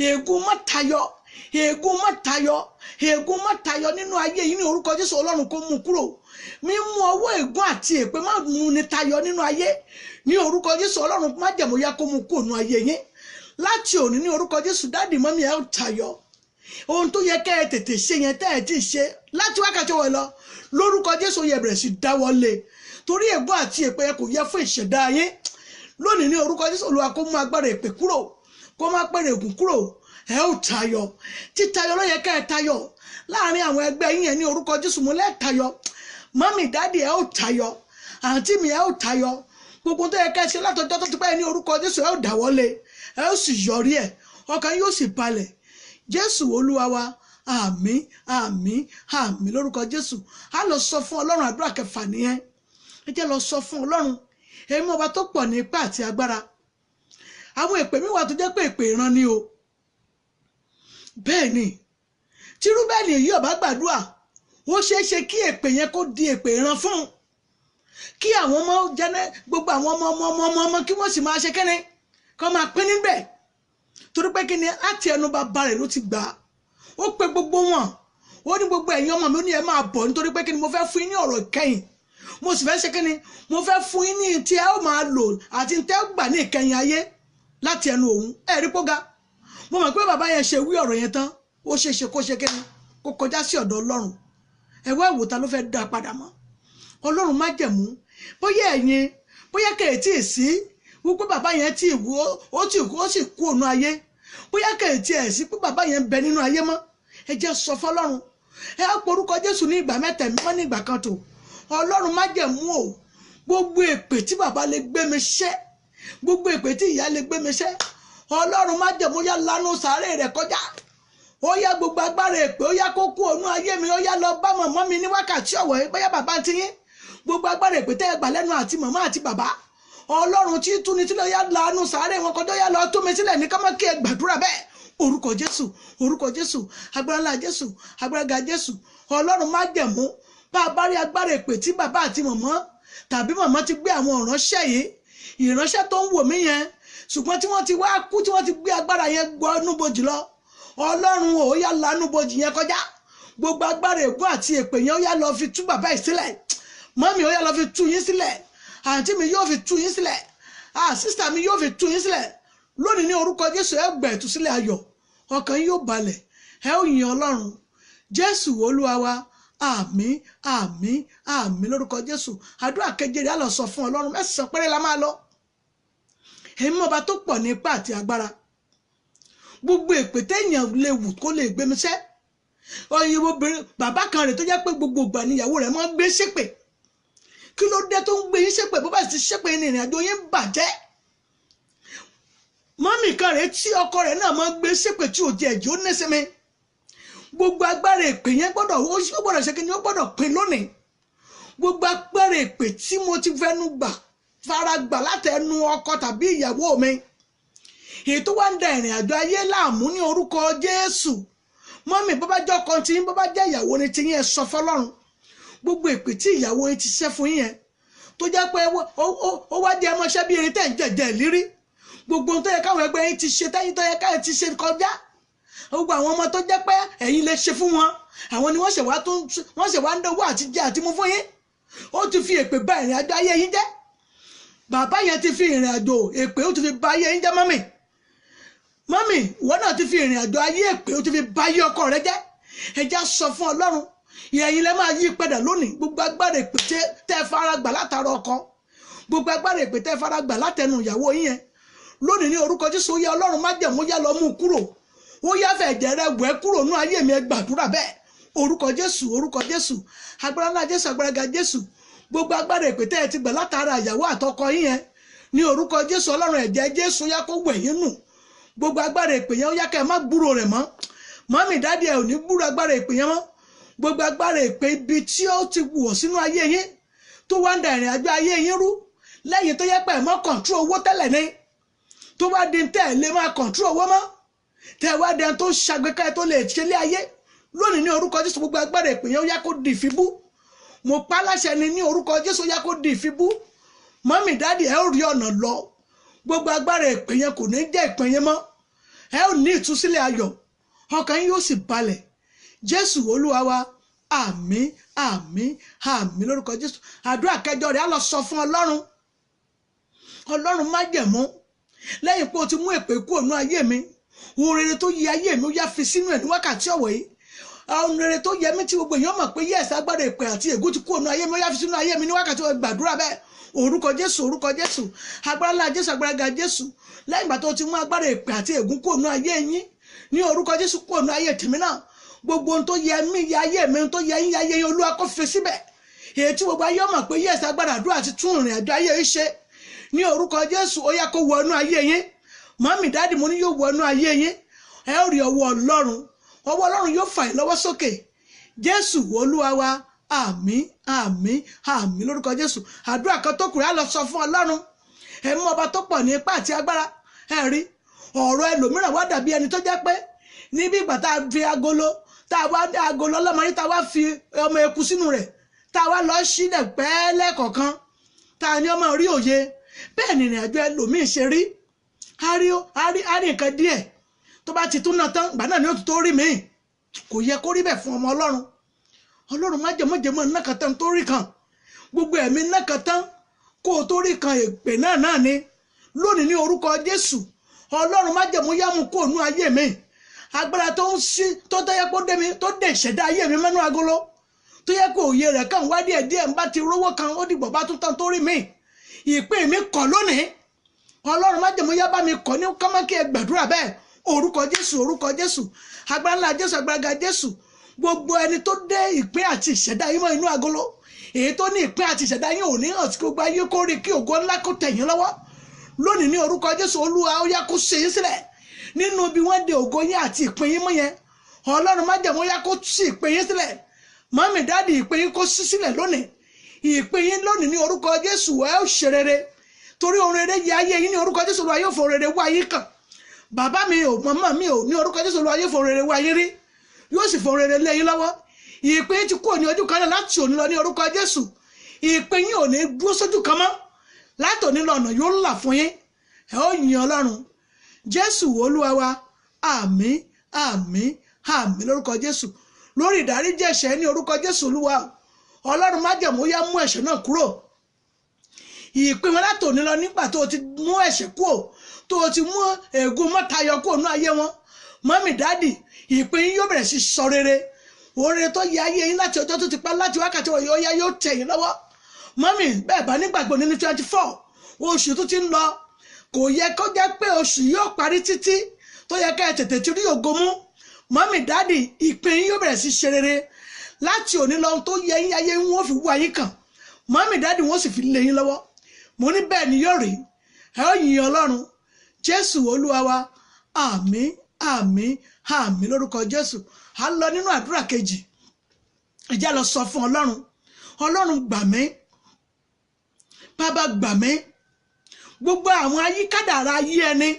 ègún má tayọ, ègún má tayọ, ègún má tayọ nínú ayé yìí ní orúkọ Jésù, Ọlọ́run kó mú kúrò. Mímú ọwọ́ ègún àti èpè má mú ni tayọ nínú ayé Ní orúkọ Jésù, Ọlọ́run májẹ̀mú yá kó mú kúrò nínú ayé yín láti òní. Ní orúkọ Jésù, daddy, mummy, ẹ ó tayọ. Ohun tó yẹ kẹ́ ẹ tètè ṣe yẹn tẹ́ ẹ ti ṣe láti wákàtí wọ̀ lọ, lórúkọ Jésù, yẹ bẹ̀rẹ̀ sí dáwọ́lé, torí ègún àti èpè yẹn kò yẹ fún ìṣẹ̀dá yín lónìí. Ní orúkọ Jésù, Olúwa kó mú agbára èpè kúrò, kó má pèrè ègún kúrò. Ẹ ó tayọ. Títayọ ló yẹ kẹ́ ẹ tayọ láàrin àwọn ẹgbẹ́ yín yẹn. Ní orúkọ Jésù, mú lẹ́ẹ̀tayọ. Mummy, daddy, ẹ ó tayọ. Àǹtí mi, ẹ ó tayọ. Gbogbo tó yẹ ká ẹ ṣe látọjọ́ tó ti pẹ́, ní orúkọ Jésù, ẹ ó dáwọ́lé, ẹ ó sì yọrí ẹ, ọkàn yóò sì balẹ̀. Jésù Olúwa wa, àmín, àmín, àmín lórúkọ Jésù. Á lọ sọ fún Ọlọ́run. Àdúrà kẹfà nìyẹn. Ẹ jẹ́ lọ sọ fún Ọlọ́run, èmi ọba tó pọ̀ ní ipá àti agbára. Àwọn èpè mi wà tó jẹ́ pé èpè ìran ni o. Bẹ́ẹ̀ ni, tí Rúbẹ́nì yìí ọba gbàdúrà, ó ṣeé ṣe kí èpè yẹn kó di èpè ìran fún un, kí àwọn ọmọ jẹnẹ, gbogbo àwọn ọmọ ọmọ ọmọ ọmọ ọmọ, kí wọ́n sì máa ṣe kẹ́ni kọ́ máa pín níbẹ̀. Torí pé kíni? Láti ẹnu bàbá rẹ̀ ló ti gbà á. Ó pe gbogbo wọn, ó ní, "Gbogbo ẹ̀yin ọmọ mi," ó ní, "ẹ máa bọ̀, nítorí pé kíni? Mo fẹ́ fún yín ní ọ̀rọ̀ ìkẹyìn. Mo sì fẹ́ ṣe kíni? Mo fẹ́ fún yín ní tí ẹ ó máa lò àti tí ẹ ó gbà ní ìkẹyìn ayé láti ẹnu òun." Ẹ rí póga, mo mọ̀ pé bàbá yẹn ṣe wí ọ̀rọ̀ yẹn tán, ó ṣe é ṣe kó ṣe kíni? Kó kọjá sí ọ̀dọ̀ Ọlọ́run. Ẹ wá ìwòta ló fẹ́ dá padà mọ́. Ọlọ́run májẹ̀mú, bóyá ẹ̀yin, bóyá kẹ̀tì sí wípé bàbá yẹn ti wú, ó ti kú, ó sì kú ònú ayé, bóyá kẹ̀tì ẹ̀ sí pé bàbá yẹn ń bẹ nínú ayé mọ́, ẹ jẹ́ sọ fọlọ́run. Ẹ á porúkọ Jésù ní ìgbà mẹ́ta mímọ́ ní ìgbà kan tó. Ọlọ́run májẹ̀mú o, gbogbo èpè tí bàbá lè gbé mi ṣẹ́, gbogbo èpè tí ìyá lè gbé mi ṣẹ́, Ọlọ́run májẹ̀mú, yá lanu sàárè rẹ̀ kọjá. Ó yá, gbogbo agbára èpè, ó yá kó kú ònú ayé mi. Ó yá, lọ bá màmá mi ní wákàtí ọ̀wọ̀ yìí, bóyá bàbá ti yín, gbogbo agbára èpè tẹ́ ẹ gbà lẹ́nu àti màmá àti bàbá, Ọlọ́run tí tú ni sílẹ̀, yá lanu sàárè wọn kọjá, yá lọ tú mi sílẹ̀ ní kọ́mọ́ kí ẹ gbàdúrà bẹ́ẹ̀. Orúkọ Jésù, orúkọ Jésù, agbára ńlá Jésù, agbára ga Jésù. Ọlọ́run májẹ̀mú, bá a bá rí agbára èpè tí bàbá àti màmá tàbí màmá ti gbé àwọn ìránṣẹ́ yìí, ìránṣẹ́ tó ń wò mí yẹn, ṣùgbọ́n tí wọ́n ti wá kú, tí wọ́n ti gbé agbára yẹn gbọ́ núbojì lọ, Ọlọ́run ò yá lanúbojì yẹn kọjá. Gbogbo agbára ègún àti èpè yẹn, ó yá lọ fi tú bàbá yìí sílẹ̀. Mummy, ó yá lọ fi tú yín sílẹ̀. Àǹtí mi, yóò fi tú yín sílẹ̀. Sister mi, yóò fi tú yín sílẹ̀ lónìí. Ní orúkọ Jésù, ẹ gbà ìtúsílẹ̀ ayọ̀, ọkàn yín yóò balẹ̀, ẹ ó yin Ọlọ́run. Jésù Olúwa wa, àmín, àmín, àmín lórúkọ Jésù. Àdúrà keje rẹ̀, á lọ sọ fún Ọlọ́run. Mẹ́sàn-án péré la máa lọ. Èmi ọba tó pọ̀ ní ipá àti agbára, gbogbo èpè téèyàn lè wù kó lè gbé mi sẹ́. Ọyìn obìnrin, bàbá kan rẹ̀ tó jẹ́ pé gbogbo ìgbà níyàwó rẹ̀ máa ń gbé ṣépè. Kí ló dé tó ń gbé yín ṣépè? Bó bá sì ti ṣépè ní, ìrìn àjò yín bàjẹ́. Mummy kan rẹ̀ tí ọkọ rẹ̀ náà máa ń gbé ṣépè tí ò jẹ́ ẹ̀jẹ̀ ó ní sinmi. Gbogbo agbára èpè yẹn gbọ́dọ̀, ó gbọ́dọ̀ ṣe kí ni? Ó gbọ́dọ̀ pin lónìí. Gbogbo agbára èpè tí mo ti fẹnu gbà, fara gbà látẹnu ọkọ tàbí ìyàwó mi, èyí tó wá ń da ìrìn àjò ayé láàmú, ní orúkọ Jésù. Mummy, bó bá jẹ́ ọkọ tí yín, bó bá jẹ́ ìyàwó ni tí yín, ẹ sọ fọlọ́run. Gbogbo èpè tí ìyàwó yín ti ṣẹ́ fún yín yẹn, tó jẹ́ pé ó wá jẹ́ ẹmọṣẹ́ bí irin tẹ̀ ń jẹ̀jẹ̀ lírí, gbogbo ohun tó yẹ káwọn ẹgbẹ́ yín ti ṣe tẹ́yìn, tó yẹ káyọ̀ ti ṣe kọjá, gbogbo àwọn ọmọ tó jẹ́ pé ẹ̀yin lè ṣe fún wọn, àwọn ni wọ́n ṣẹ̀ wá tó, wọ́n ṣẹ̀ wá ń dánwó àti jẹ àti mú fún yín. Ó ti fi èpè bà ìrìn àjò ayé yín jẹ́. Bàbá yẹn ti fi ìrìn àjò èpè, ó ti fi bà ayé yín jẹ́. Mummy, mummy, ìwọ náà ti fi ìrìn àjò ayé èpè, ó ti fi bà ayé ọkọ rẹ jẹ́. Ẹ já sọ fún Ọlọ́run. Ìyẹn lẹ máa yí padà lónìí. Gbogbo agbára èpè tẹ́ fara gbà látara ọkọ, gbogbo agbára èpè tẹ́ fara gbà látẹnu ìyàwó yín yẹn lónìí, ní orúkọ Jésù, ó yá, Ọlọ́run májẹ̀mú, yá lọ mú un kúrò. Ó yá, fẹ̀jẹ̀ rẹ wẹ̀ kúrò nú ayé mi. Ẹ gbàdúrà bẹ́ẹ̀. Orúkọ Jésù, orúkọ Jésù, agbára ńlá Jésù, agbára ga Jésù. Gbogbo agbára èpè tẹ́ ẹ ti gbà látara ìyàwó àtọkọ yín yẹn, ní orúkọ Jésù, Ọlọ́run ẹ̀jẹ̀ Jésù, yá kó wẹ̀ yín nù. Gbogbo agbára èpè yẹn, ó yá kẹ́ ẹ má gbúrò rẹ̀ mọ́. Mummy, daddy, ẹ ò ní gbúrò agbára èpè yẹn mọ́. Gbogbo agbára èpè ibi tí ó ti wọ̀ sínú ayé yín, tó wá ń da ìrìn àjò ayé yín rú, lẹ́yìn tó yẹ pé ẹ̀ mọ́ control owó tẹ́lẹ̀ ní, tó wá di tẹ́ ẹ̀ lè máa control owó mọ́, tẹ́ ẹ wá dẹni tó ṣàgbéká ẹ tó lè ṣe lé ayé lónìí, ní orúkọ Jésù, gbogbo agbára èpè yẹn, ó yá kó di ìfibú. Mo pa á láṣẹ ni, ní orúkọ Jésù, ó yá kó di ìfibú. Mummy, daddy, ẹ ó rí ọ̀nà lọ. Gbogbo agbára èpè yẹn kò ní jẹ́ ìpín yẹn mọ́. Ẹ ó ní ìtúsílẹ̀ ayọ̀, ọkàn yín yóò sì balẹ̀. Jésù Olúwa wa, àmín, àmín, àmín lórúkọ Jésù. Àdúrà kẹjọ rẹ̀, á lọ sọ fún Ọlọ́run. Ọlọ́run májẹ̀mú, lẹ́yìn pé o ti mú èpè kúrò nínú ayé mi, ohun rere tó yẹ ayé mi ó yá fi sínú ẹ̀ ní wákàtí ọ̀wọ̀ yìí. Ohun rere tó yẹ mí tí gbogbo èèyàn mọ̀ pé yẹ́sì agbára èpè àti ègún ti kúrò nínú ayé mi, ó yá fi sínú ayé mi ní wákàtí ọ̀wọ̀. Gbàdúrà bẹ́ẹ̀. Orúkọ Jésù, orúkọ Jésù, agbára ńlá Jésù, agbára ga Jésù. Lẹ́yìn ìgbà tó ti mú agbára èpè àti ègún kúrò nínú ayé yín, ní orúkọ Jésù, kúrò nínú ayé tèmi náà, gbogbo ohun tó yẹ mí yẹ ayé mi, ohun tó yẹ yín yẹ ayé yín, Olúwa kó fi síbẹ̀, èyí tí gbogbo ayé mọ̀ pé yẹ́sì agbára àdúrà ti tún ìrìn àjò ayé yín ṣe. Ní orúkọ Jésù, ó yá kó wọnú ayé yín. Mọ́mì, daddy, mo ní yóò wọnú ayé yín. Ẹ ó rí ọwọ́ Ọlọ́run, ọwọ́ Ọlọ́run yóò fà yín lọ́wọ́ sókè. Jésù Olúwa wa, àmín, àmín, àmín lórúkọ Jésù. Àdúrà kan tó kù, á lọ sọ fún Ọlọ́run ẹ mú ọba tó pọ̀ ní ipá àti agbára. Ẹ rí ọ̀rọ̀ ẹlòmíràn wá dàbí ẹni tó jẹ́ pé níbi ìgbà tá a fi agolo, tá a wá agolo ọlọ́mọdé, tá a wá fi ọmọ eku sínú rẹ̀, tá a wá lọ sílẹ̀ pẹ́ẹ́lẹ́kọ̀ọ̀kan, tá a ní ọmọ rí òye. Bẹ́ẹ̀ ni ìrìn àjò ẹlòmíì ṣe rí. A rí nǹkan díẹ̀, tó bá ti tún náà tán, ìgbà náà ni ó tún tó rí míì. Kò yẹ kó rí bẹ́ẹ̀ fún ọmọ Ọlọ́run. Ọlọ́run májèmọ́jèmọ́ náà kan tán tó rí kan, gbogbo ẹ̀mí náà kan tán kó o tó rí kan, èpè náà náà ni. Lónìí, ní orúkọ Jésù, Ọlọ́run májèmú yámu kó nú ayé mi. Agbára tó ń sí tó yẹ kó dé mi, tó dé ìṣẹ̀dá ayé mi mẹ́nu agolo, tó yẹ kó òye rẹ̀ kàn wá díẹ̀ díẹ̀, ń bá ti rówó kan, ó dìgbò bá tún tán tó rí mi. Ìpín mi kọ̀ lónìí, Ọlọ́run májèmú yá bá mi kọ̀ ní kọ́mọ́kí. Ẹ gbàdúrà bẹ́ẹ̀. Orúkọ Jésù, orúkọ Jésù, agbára ńlá Jésù, agbára ga Jésù. Gbogbo ẹni tó dé ìpín àti ìṣẹ̀dá yín mọ́ inú agolo, èyí tó ní ìpín àti ìṣẹ̀dá yín ò ní hàn sí gbogbo ayé, kó rí kí ògo ńlá kó tẹ̀yìn lọ́wọ́, lónìí, ní orúkọ Jésù, Olúwa ó yá kó ṣe yín sílẹ̀ nínú bí wọ́n de ògo yín àti ìpín yín mọ́ yẹn. Ọlọ́run májẹ̀mú yá kó sí ìpín yín sílẹ̀. Mummy, daddy, ìpín yín kó sí sílẹ̀ lónìí. Ìpín yín lónìí, ní orúkọ Jésù, ẹ ó ṣe rere, torí ohun rere yẹ ayé yín. Ní orúkọ Jésù, Olúwa yóò fọ rere wá yín kàn. Bàbá mi ò, màmá mi ò, ní orúkọ Jésù, Olúwa yóò fọ rere wá yín rí, yóò sì fọ rere lé yín lọ́wọ́. Ìpín yín ti kúrò ní ojú kan náà láti òní lọ. Ní orúkọ Jésù, ìpín yín ò ní dúró sójú kan mọ́. Láti òní lọ, ọ̀nà yóò là fún yín, ẹ ó yin Ọlọ́run. Jésù Olúwa wa, àmín, àmín, àmín lórúkọ Jésù. Lórí ìdáríjì ẹ̀ṣẹ̀, ní orúkọ Jésù Olúwa, Ọlọ́run májẹ̀mú yá mú ẹ̀ṣẹ̀ náà kúrò. Ìpín wọn láti òní lọ, nígbà tó o ti mú ẹ̀ṣẹ̀ kúrò, tó o ti mú ègún mọ́tayọ kúrò ní ayé wọn, mummy, daddy, ìpín yín yóò bẹ̀rẹ̀ sí sọ rere. Oore tó yẹ ayé yín láti ọjọ́ tó ti pẹ́, láti wákàtí wọ̀nyí, ó yá, yóò tẹ̀ yín lọ́wọ́. Mummy, bẹ́ẹ̀ bá nígbàgbọ́, nínú 24 oṣù tó ti ń lọ, kò yẹ kó jẹ́ pé oṣù yóò parí títí tó yẹ ká ẹ tètè ti rí ògo mú. Mummy, daddy, ìpín yín yóò bẹ̀rẹ̀ sí ṣe rere láti òní lọ. Tó yẹ yín ayé wọn fi wá yín kàn, mummy, daddy, wọn sì fi lé yín lọ́wọ́. Mo ní bẹ́ẹ̀ ni yóò rí, ẹ ó yin Ọlọ́run. Jésù Olúwa wa, àmín, àmín, àmín lórúkọ Jésù. A lọ nínú àdúrà kejì. Ẹ jẹ́ lọ sọ fún Ọlọ́run. Ọlọ́run, gbà mí. Bàbá, gbà mí. Gbogbo àwọn ayíkádàrá ayé ẹni,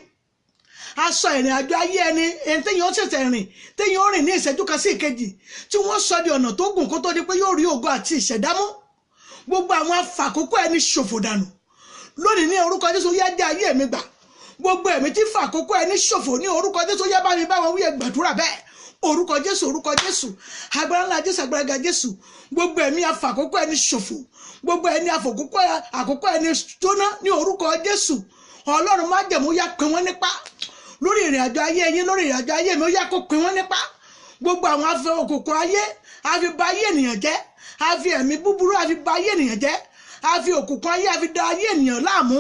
aṣọ ìrìn àjò ayé ẹni, ẹni téèyàn ó ṣẹ̀ṣẹ̀ rìn, téèyàn ó rìn ní ìṣẹ́jú kan sí ìkejì, tí wọ́n sọ di ọ̀nà tó gùn kó tó di pé yóò rí ògo àti ìṣẹ̀dámú, gbogbo àwọn afàkókò ẹni ṣòfò dànù lónìí, ní orúkọ Jésù, yá jẹ́ ayé mi gbà. Gbogbo ẹ̀mí tí fàkókò ẹni ṣòfò, ní orúkọ Jésù, yá bá mi bá wọn wíyẹ. Gbàdúrà bẹ́ẹ̀. Orúkọ Jésù, orúkọ Jésù, agbára ńlá Jésù, agbára ga Jésù. Gbogbo ẹ̀mí afàkókò ẹni ṣòfò, gbogbo ẹni afàkókò àkókò ẹni jóná, ní orúkọ Jésù, Ọlọ́run májẹ̀mú yá pín wọ́n nípa lórí ìrìn àjò ayé yín, lórí ìrìn àjò ayé mi, ó yá kó pín wọ́n nípa. Gbogbo àwọn afẹ òkùnkùn ayé, àfi ba ayé ènìyàn jẹ́, àfi ẹ̀mí búburú àfi ba ayé ènìyàn jẹ́, àfi òkùnkùn ayé àfi da ayé ènìyàn láàmú,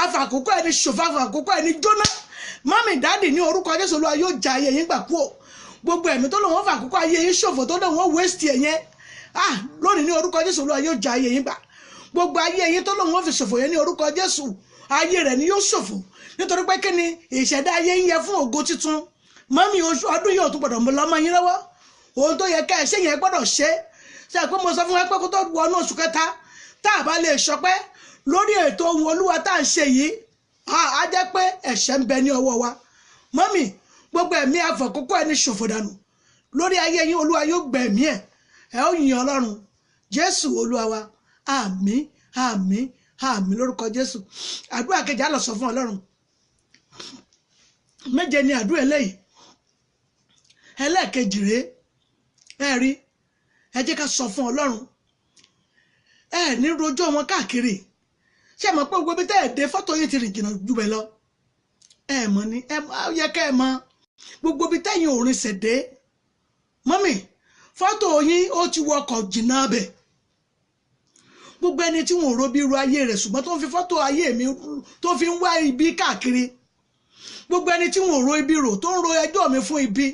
àfi àkókò ẹni ṣòfò, àfi àkókò ẹni jóná, mummy, daddy, ní orúkọ Jésù, Olúwa yóò ja ayé yín gbà kú o. Gbogbo ẹ̀mí tó lòun ó fà àkókò ayé yín ṣòfò, tó lòun ó waste ẹ̀ yẹn, ah, lónìí, ní orúkọ Jésù, Olúwa yóò ja ayé yín gbà. Gbogbo ayé yín tó lòun ó fi ṣòfò yẹn, ní orúkọ Jésù, ayé rẹ̀ ni yóò ṣòfò. Nítorí pé kí ni ìṣẹ̀dá ayé ń yẹ fún ògo tuntun. Mummy, ọdún yóò tún gbọ́dọ̀ mú lọ́mọ yín lọ́wọ́. Ohun tó yẹ ká ẹ ṣe yẹn gbọ́dọ̀ ṣe ṣe pé mo sọ fún wa pé kó tó wọnú oṣù kẹta, tá a bá lè ṣọpẹ́ lórí ètò ohun Olúwa tá à ń ṣe yìí, á jẹ́ pé ẹ̀ṣẹ̀ ń bẹ ní ọwọ́ wa. Mummy, gbogbo ẹ̀mí àfọ̀kókó ẹni ṣòfò dànù lórí ayé yín, Olúwa yóò gbẹ̀mí ẹ̀, ẹ ó yin Ọlọ́run. Jésù Olúwa wa, àmín, àmín, àmín lórúkọ Jésù. Àdúrà kejì, á lọ sọ fún Ọlọ́run. Méje ni àdúrà eléyìí. Ẹlẹ́ẹ̀kejì rèé. Ẹ rí, ẹ jẹ́ ká sọ fún Ọlọ́run. Ẹ ní rojọ́ wọn káàkiri. Ṣé ẹ mọ̀ pé gbogbo ibi tẹ́ ẹ̀ dé fọ́tò yìí ti rìn jìnnà jù bẹ́ẹ̀ lọ? Ẹ mọ̀ ni, ẹ yẹ kẹ́ ẹ mọ̀ gbogbo ibi tẹ́yìn ò rinṣẹ̀ dé. Mọ́mì, fọ́tò yín ó ti wọkọ̀ jìnnà bẹ̀. Gbogbo ẹni tí wọn ò ro bí irú ayé rẹ̀ ṣùgbọ́n tó ń fi fọ́tò ayé mi tó fi ń wá ibi káàkiri. Gbogbo ẹni tí wọn ò ro ibi rò tó ń ro ẹjọ́ mi fún ibi,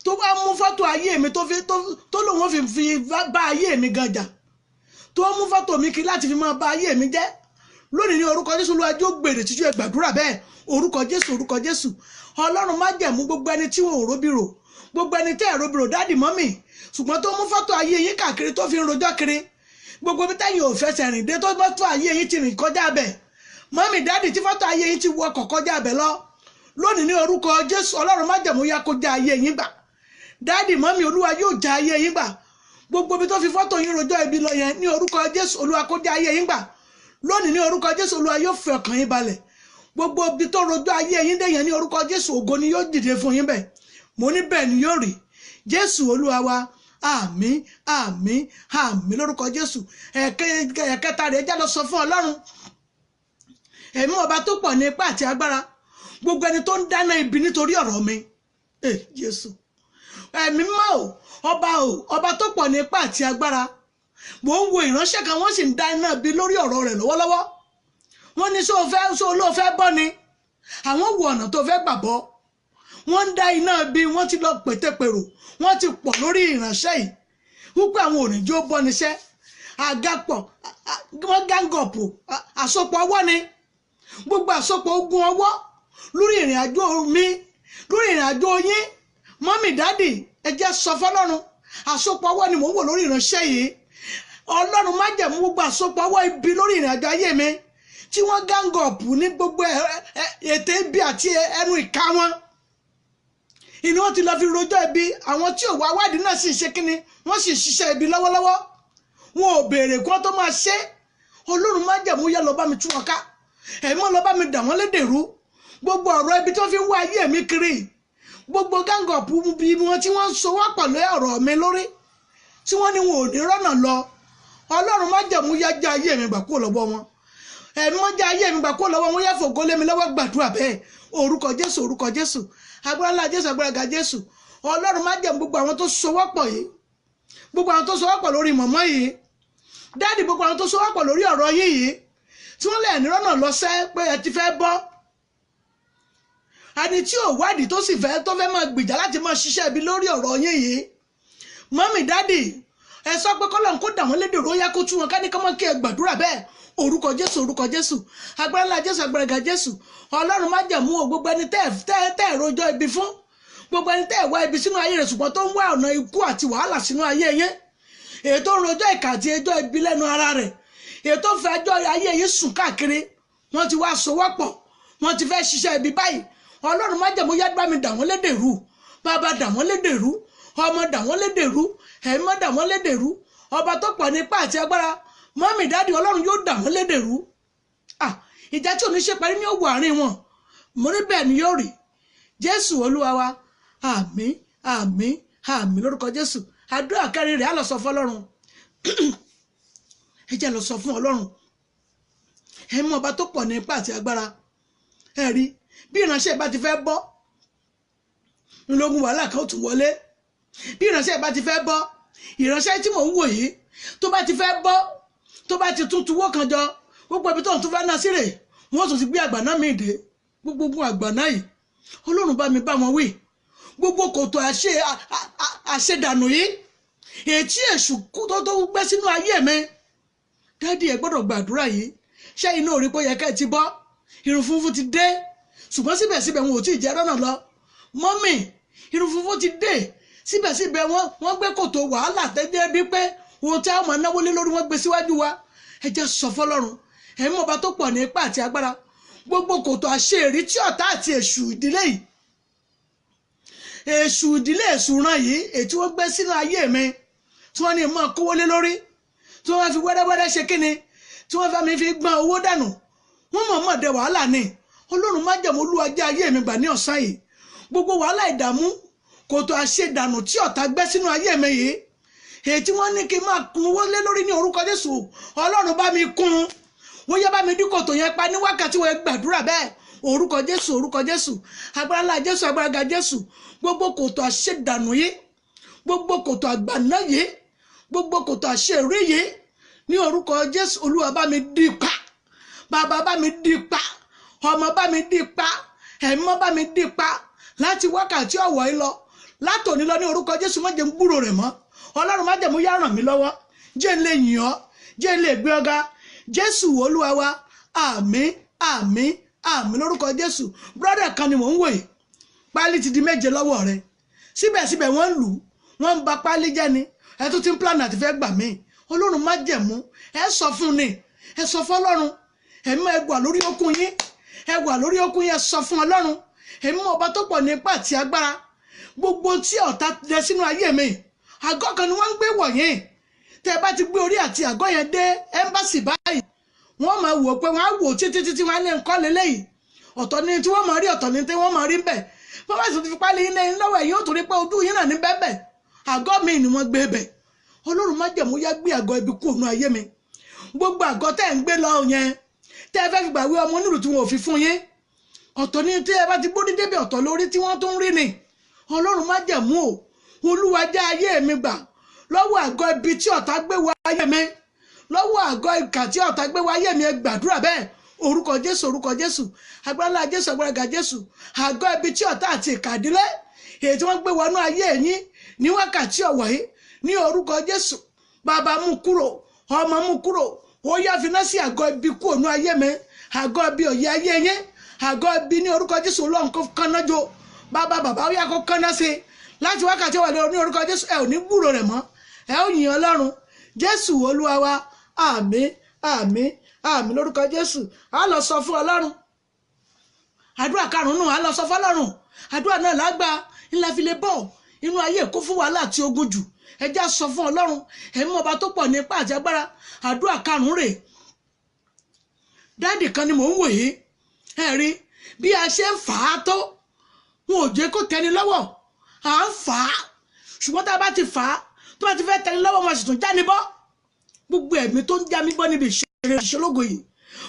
tó wá mú fọ́tò ayé mi tó fi tó lòun fi bá ayé mi gan jà, tó mú fọ́tò mi kiri láti fi máa bá ayé mi jẹ́. Lónìí ní orúkọ Jésù, Olúwa jọ̀ọ́ gbèrè tíjú, ẹ gbàdúrà bẹ́ẹ̀. Orúkọ Jésù, orúkọ Jésù. Ọlọ́run májẹ̀mú, gbogbo ẹni tí wọn ò róbi rò, gbogbo ẹni tẹ́ ẹ̀ róbi rò, daddy, mummy, ṣùgbọ́n tó mú fọ́tò ayé yín káàkiri tó fi ń rojọ́ kiri, gbogbo bí tẹ́yìn ò fẹsẹ̀ rìn dé tó fọ́tò ayé yín ti rìn kọjá bẹ̀, mummy, daddy, tí fọ́tò ayé yín ti wọkọ̀ kọjá bẹ̀ lọ, lónìí ní orúkọ Jésù, Ọlọ́run májẹ̀mú, yá kó já ayé yín gbà. Daddy, mummy, Olúwa yóò já ayé yín gbà. Gbogbo ibi tó fi fọ́tò yín rojọ́ ibi lọ yẹn, ní orúkọ Jésù, Olúwa kó já ayé yín gbà. Lónìí ní orúkọ Jésù, Olúwa yóò fi ọkàn yín balẹ̀. Gbogbo ibi tó rojọ́ ayé yín dé yẹn, ní orúkọ Jésù, ògo ni yóò dìde fún yín bẹ̀. Mo ní bẹ́ẹ̀ ni yóò rí. Jésù Olúwa wa. Àmín, àmín, àmín lórúkọ Jésù. Ẹ̀kẹta rẹ̀, já lọ sọ fún Ọlọ́run ẹ̀mí ọba tó pọ̀ ní ipá àti agbára, gbogbo ẹni tó ń dáná ibi nítorí ọ̀rọ̀ mi. Ẹ Jésù, ẹ̀mí mọ́ o, ọba o, ọba tó pọ̀ ní ipá àti agbára, mò ń wo ìránṣẹ́ kan, wọ́n sì ń dá iná ibi lórí ọ̀rọ̀ rẹ̀ lọ́wọ́lọ́wọ́. Wọ́n ní sọ fẹ́ sọ ló fẹ́ bọ́ ni, àwọn wo ọ̀nà tó fẹ́ gbà bọ́. Wọ́n ń dá iná ibi, wọ́n ti lọ pètèpèrò, wọ́n ti pọ̀ lórí ìránṣẹ́ yìí wípé àwọn òrìnjó bọ́ níṣẹ́ àgàpọ̀. Wọ́n gang up, àsopọ̀ ọwọ́ ni. Gbogbo àsopọ̀ ogun ọwọ́ lórí ìrìn àjò mi, lórí ìrìn àjò yín, mummy, daddy, ẹ jẹ́ sọ fọlọ́run. Àsopọ̀ ọwọ́ ni mò ń wò lórí ìránṣẹ́ yìí. Ọlọ́run májẹ̀mú, gbogbo àsopọ̀ ọwọ́ ibi lórí ìrìn àjò ayé mi tí wọ́n gang up ní gbogbo ètè ibi àti ẹnu ìka wọn ìní, wọ́n ti lọ fi rojọ́ ibi. Àwọn tí ò wá wádìí náà sì ṣe kínni, wọ́n sì ṣiṣẹ́ ibi lọ́wọ́lọ́wọ́, wọn ò béèrè kí wọ́n tó máa ṣe. Ọlọ́run májẹ̀mú, yẹ lọ bá mi tú wọn ká. Ẹ̀mọ́ lọ bá mi dà wọ́n lédè rú. Gbogbo ọ̀rọ̀ ibi tó fi ń wá ayé mi kiri, gbogbo gang up bí wọn tí wọ́n ń so wá pẹ̀lú ọ̀rọ̀ mi lórí, tí wọ́n ní wọn ò ní rọ́nà lọ, Ọlọ́run májẹ̀mú, yá já ayé mi gbà kúrò lọ́wọ́ wọn. Ẹ̀mí wọ́n já ayé mi gbà kúrò lọ́wọ́ wọn, yá fògo lé mi lọ́wọ́. Gbàdúrà bẹ́ẹ̀. Orúkọ Jésù, orúkọ Jésù. Agbára ńlá Jésù, agbára ga Jésù. Ọlọ́run májẹ̀mú, gbogbo àwọn tó sowọ́pọ̀ yìí, gbogbo àwọn tó sowọ́pọ̀ lórí mọ̀mọ́ yìí, daddy, gbogbo àwọn tó sowọ́pọ̀ lórí ọ̀rọ̀ yìí yìí tí wọ́n lè ní rọ́nà lọ́sẹ́ pé ẹ ti fẹ́ bọ́, ẹni tí ò wádìí tó sì fẹ́ tó fẹ́ máa gbìjà láti máa ṣiṣẹ́ ibi lórí ọ̀rọ̀ yín yìí, mummy, daddy, ẹ sọ pé kọ́lọ́n kó dà wọ́n lédè róyá, kó tú wọn ká ní kọ́mọ́ kí ẹ gbàdúrà bẹ́ẹ̀. Orúkọ Jésù, orúkọ Jésù. Agbára ńlá Jésù, agbára ga Jésù. Ọlọ́run májẹ̀mú o, gbogbo ẹni tẹ́ tẹ́ ẹ̀ rojọ́ ibi fún, gbogbo ẹni tẹ́ ẹ̀ wá ibi sínú ayé rẹ̀ ṣùgbọ́n tó ń wá ọ̀nà ikú àti wàhálà sínú ayé yẹn, èyí tó ń rojọ́ ìkà àti ẹjọ́ ibi lẹ́nu ara rẹ̀, èyí tó ń fẹ́ ẹjọ́ ayé yìí sùn káàkiri, wọ́n ti wá sowọ́pọ̀, wọ́n ti fẹ́ ṣiṣẹ́ ibi báyìí. Ọlọ́run májẹ̀mú, yá gbá mi dà wọ́n lédè rú. Bàbá, dà wọ́n lédè rú. Ọmọ, dà wọ́n lédè rú. Ẹ̀mí, dà wọ́n lédè rú. Ọba tó pọ̀ nípa àti agbára, mummy, daddy, Ọlọ́run yóò dà wọ́n lédè rú. Ah, ìjà tí ò ní ṣe parí ní òwò àárín wọn. Mo ní bẹ́ẹ̀ ni yóò rí. Jésù Olúwa wa. Àmín, àmín, àmín lórúkọ Jésù. Àdúrà kẹrin rẹ̀, á lọ sọ fún Ọlọ́run. Ẹ jẹ́ lọ sọ fún Ọlọ́run ẹ mú ọba tó pọ̀ ní ipá àti agbára. Ẹ rí bí ìránṣẹ́ bá ti fẹ́ bọ́ ńlọgùn, wàhálà kan ó tún wọlé. Bí ìránṣẹ́ bá ti fẹ́ bọ́, ìránṣẹ́ tí mò ń wò yìí, tó bá ti fẹ́ bọ́, tó bá ti tún tuwó kan jọ, gbogbo ibi tó ń tún fẹ́ náà sí rè, wọ́n tún ti gbé àgbà náà míì dé. Gbogbo àgbà náà yìí, Ọlọ́run bá mi bá wọn wí. Gbogbo kòtò àṣedànù yìí, ètí èṣù tó gbé sínú ayé mi, daddy, ẹ gbọ́dọ̀ gbàdúrà yìí. Ṣé inú orí pé ó yẹ ká ẹ ti bọ́? Irun funfun ti dé, ṣùgbọ́n síbẹ̀síbẹ̀ wọn ò tí ì jẹ́ rọ́nà lọ. Mummy, irun funfun ti dé, síbẹ̀síbẹ̀ wọ́n gbé kòtò wàhálà tẹ́jẹ́ bíi pé ohun tí a máa náwó lé lórí, wọ́n gbé síwájú wa. Ẹ jẹ́ sọ fọlọ́run ẹ̀mí ọba tó pọ̀ ní ipá àti agbára, gbogbo kòtò àṣeèrí tí ọ̀tá àti èṣù ìdílé yìí, èṣù ìdílé, èṣù ràn yìí, èyí tí wọ́n gbé sínú ayé mi, tí wọ́n ní máa kówó lé lórí, tí wọ́n fi wẹ́rẹ́wẹ́rẹ́ ṣe kíni, tí wọ́n fẹ́ mi fi gbọ́n owó dànù, wọ́n mọ̀ mọ̀ dẹ wàhálà ni. Ọlọ́run májẹ̀mú, Olúwa jẹ́ ayé mi gbà ní ọ̀sán yìí. Gbogbo wàhálà, ìdààmú, kòtò àṣedànù tí ọ̀tá gbẹ́ sínú ayé mi yìí, èyí tí wọ́n ní kí n máa kun owó lé lórí, ní orúkọ Jésù, Ọlọ́run bá mi kún. Ó yá, bá mi dí kòtò yẹn pa ní wákàtí wọ́n. Gbàdúrà bẹ́ẹ̀. Orúkọ Jésù, orúkọ Jésù, agbára ńlá Jésù, agbára ga Jésù. Gbogbo kòtò àṣedànù yìí, gbogbo kòtò àgbàná yìí, gbogbo kòtò àṣerí yìí, ní orúkọ Jésù, Olúwa bá mi dí pa. Bàbá, bá mi dí pa. Ọmọ, bá mi dí pa. Ẹ̀mọ́, bá mi dí pa láti wákàtí ọ̀wọ̀ yìí lọ, látòní lọ, ní orúkọ Jésù. Má jẹ́ n gbúrò rẹ̀ mọ́. Ọlọ́run májẹ̀mú, yá ràn mí lọ́wọ́, jẹ́ n lè yìn ọ́, jẹ́ n lè gbé ọ̀gá. Jésù Olúwa wa, àmín, àmín, àmín lórúkọ Jésù. Brother kan ni mò ń wò yìí, páálí ti di 7 lọ́wọ́ rẹ̀. Síbẹ̀síbẹ̀, wọ́n ń lù ú, wọ́n ń ba páálí jẹ́ ni. Ẹ tún ti ń plan àti fẹ́ gbà mí. Ọlọ́run májẹ̀mú, ẹ sọ fún ni, ẹ sọ fún Ọlọ́run. Ẹ̀mí, ẹ wà lórí okun yín, ẹ wà lórí okun yín, ẹ sọ fún Ọlọ́run ẹ̀mí, ọba tó pọ̀ ní ipá àti agbára. Gbogbo tí ọ̀tá dẹ sínú ayé mi, àgọ́ kan ni wọ́n ń gbé wọ̀nyí. Tẹ́ ẹ bá ti gbé orí àti àgọ́ yẹn dé ẹ́mbásì báyìí, wọ́n máa wò pé wọ́n á wò títí títí, wọ́n á lé nǹkan lélẹ́yìí. Ọ̀tọ̀ ni tí wọ́n máa rí, ọ̀tọ̀ ni tí wọ́n máa rí ń bẹ̀. Bọ́n bá sì ti fi pálí yín lẹ́yìn lọ́wọ́ ẹ̀yìn, ó torí pé ojú yín náà ní bẹ́ẹ̀. Àgọ́ mi ni wọ́n gbé bẹ̀. Ọlọ́run májẹ̀mú, yá gbé àgọ́ ibi kúrò nínú ayé mi. Gbogbo àgọ́ tẹ́ ń gbé lọ yẹn, tẹ́ ẹ fẹ́ fi gbàwé ọmọ onílù tí wọn ò fi fún yín, ọ̀tọ̀ ni tí ẹ bá ti gbórí débi, ọ̀tọ̀ lórí tí wọ́n tún rí ni. Ọlọ́run májẹ̀mú o, Olúwa, já ayé mi gbà lọ́wọ́ àgọ́ ibi tí ọ̀tá gbé wọ ayé mi, lọ́wọ́ àgọ́ ìkà tí ọ̀tá gbé wọ ayé mi. Ẹ gbàdúrà bẹ́ẹ̀. Orúkọ Jésù, orúkọ Jésù, agbára ńlá Jésù, agbára ga Jésù. Àgọ́ ibi tí ọ̀tá àti ìkàdílé èyí tí wọ́n gbé wọnú ayé yín ní wákàtí ọ̀wọ̀ yìí, ní orúkọ Jésù, bàbá, mú kúrò. Ọmọ, mú kúrò. Ó yá, finá sí àgọ́ ibi kúrò ní ayé mi. Àgọ́ ibi òye ayé yín, àgọ́ ibi, ní orúkọ Jésù, Ọlọ́run kó kánná jó. Bàbá, bàbá, ó yá, kó kánná sí i láti wákàtí ọ̀wọ̀ ní orúkọ Jésù. Ẹ ò ní gbúrò rẹ̀ mọ́, ẹ ó yìn Ọlọ́run. Jésù Olúwa wa, àmín, àmín, àmín lórúkọ Jésù. Á lọ sọ fún Ọlọ́run. Àdúrà karùnún, á lọ sọ fún Ọlọ́run. Àdúrà náà lágbá ńlá fi lè bọ̀ inú ayé kó fún wàhálà àti ogun jù. Ẹ já sọ fún Ọlọ́run ẹ̀mí, ọba tó pọ̀ ní ipá àti agbára. Àdúrà karùnún rè. Daddy kan ni mò ń wò yìí. Ẹ rí bí a ṣe ń fà á tó, wọn ò jẹ́ kó tẹni lọ́wọ́. À ń fà á, ṣùgbọ́n tá a bá ti fà á, tó bá ti fẹ́ tẹni lọ́wọ́, wọn sì tún já ní bọ́. Gbogbo ẹ̀mí tó ń já mi bọ́ níbi ìṣeré ìṣelógo yìí,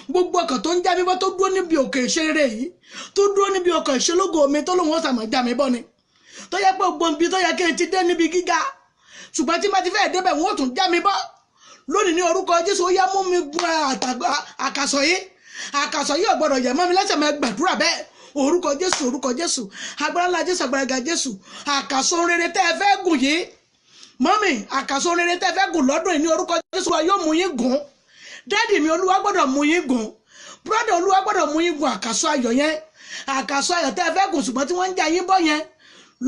gbogbo ọkàn tó ń já mi bọ́, tó dúró níbi òkè ìṣeré yìí, tó dúró níbi ọkàn ìṣelógo mi, tó lóun ó sàmọ̀ já mi bọ́ ni, tó yẹ pé gbogbo ibi tó yẹ kí n ti dé níbi gíga, ṣùgbọ́n tí má ti fẹ́ débẹ̀, wọ́n ó tún já mi bọ́ lónìí, ní orúkọ Jésù, ó yá, mú mi gun àkàsọ̀ yìí. Àkàsọ̀ yìí ò gbọ́dọ̀ yẹ̀ mọ́ mi lẹ́sẹ̀. Mọ́ gbàdúrà bẹ́ẹ̀. Orúkọ Jésù, orúkọ Jésù, agbára ńlá Jésù, agbára ga Jésù. Àkàsọ̀ rere tẹ́ ẹ fẹ́ gùn yìí, mummy, àkàsọ̀ rere tẹ́ ẹ fẹ́ gùn lọ́dún yìí, ní orúkọ Jésù wa yóò mú yín gùn. Daddy mi, Olúwa gbọ́dọ̀ mú yín gùn. Brother, Olúwa gbọ́dọ̀ mú yín gùn àkàsọ̀ ayọ̀ yẹn. Àkàsọ̀ ayọ̀ tẹ́ ẹ fẹ́ gùn, ṣùgbọ́n tí wọ́n ń já yín bọ́ yẹn,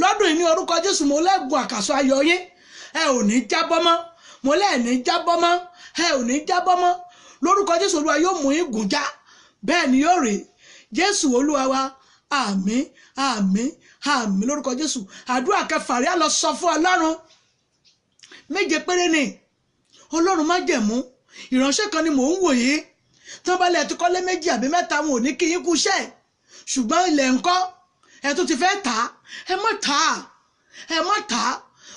lọ́dún yìí, ní orúkọ Jésù, mo lẹ́gùn àkàsọ̀ ayọ̀ yín. Ẹ ò ní jábọ́ mọ́. Mo lẹ́ẹ̀ ní jábọ́ mọ́. Ẹ ò ní jábọ́ mọ́ lórúkọ Jésù. Olúwa yóò mú yín gùn já. Bẹ́ẹ̀ ni yóò rí. Jésù Olúwa wa, àmín, àmín, àmín lórúkọ Jésù. Àdúrà kẹfà rí, á lọ sọ fún Ọlọ́run. 7 péré ni. Ọlọ́run májẹ̀mú, ìránṣẹ́ kan ni mò ń wò yìí. Tán bá lẹ̀ ti kọ́lé méjì àbí mẹ́ta, wọn ò ní kí yín kú iṣẹ́, ṣùgbọ́n ilẹ̀ ńkọ́? Ẹ tún ti fẹ́ tà á. Ẹ má tà á, ẹ má tà á.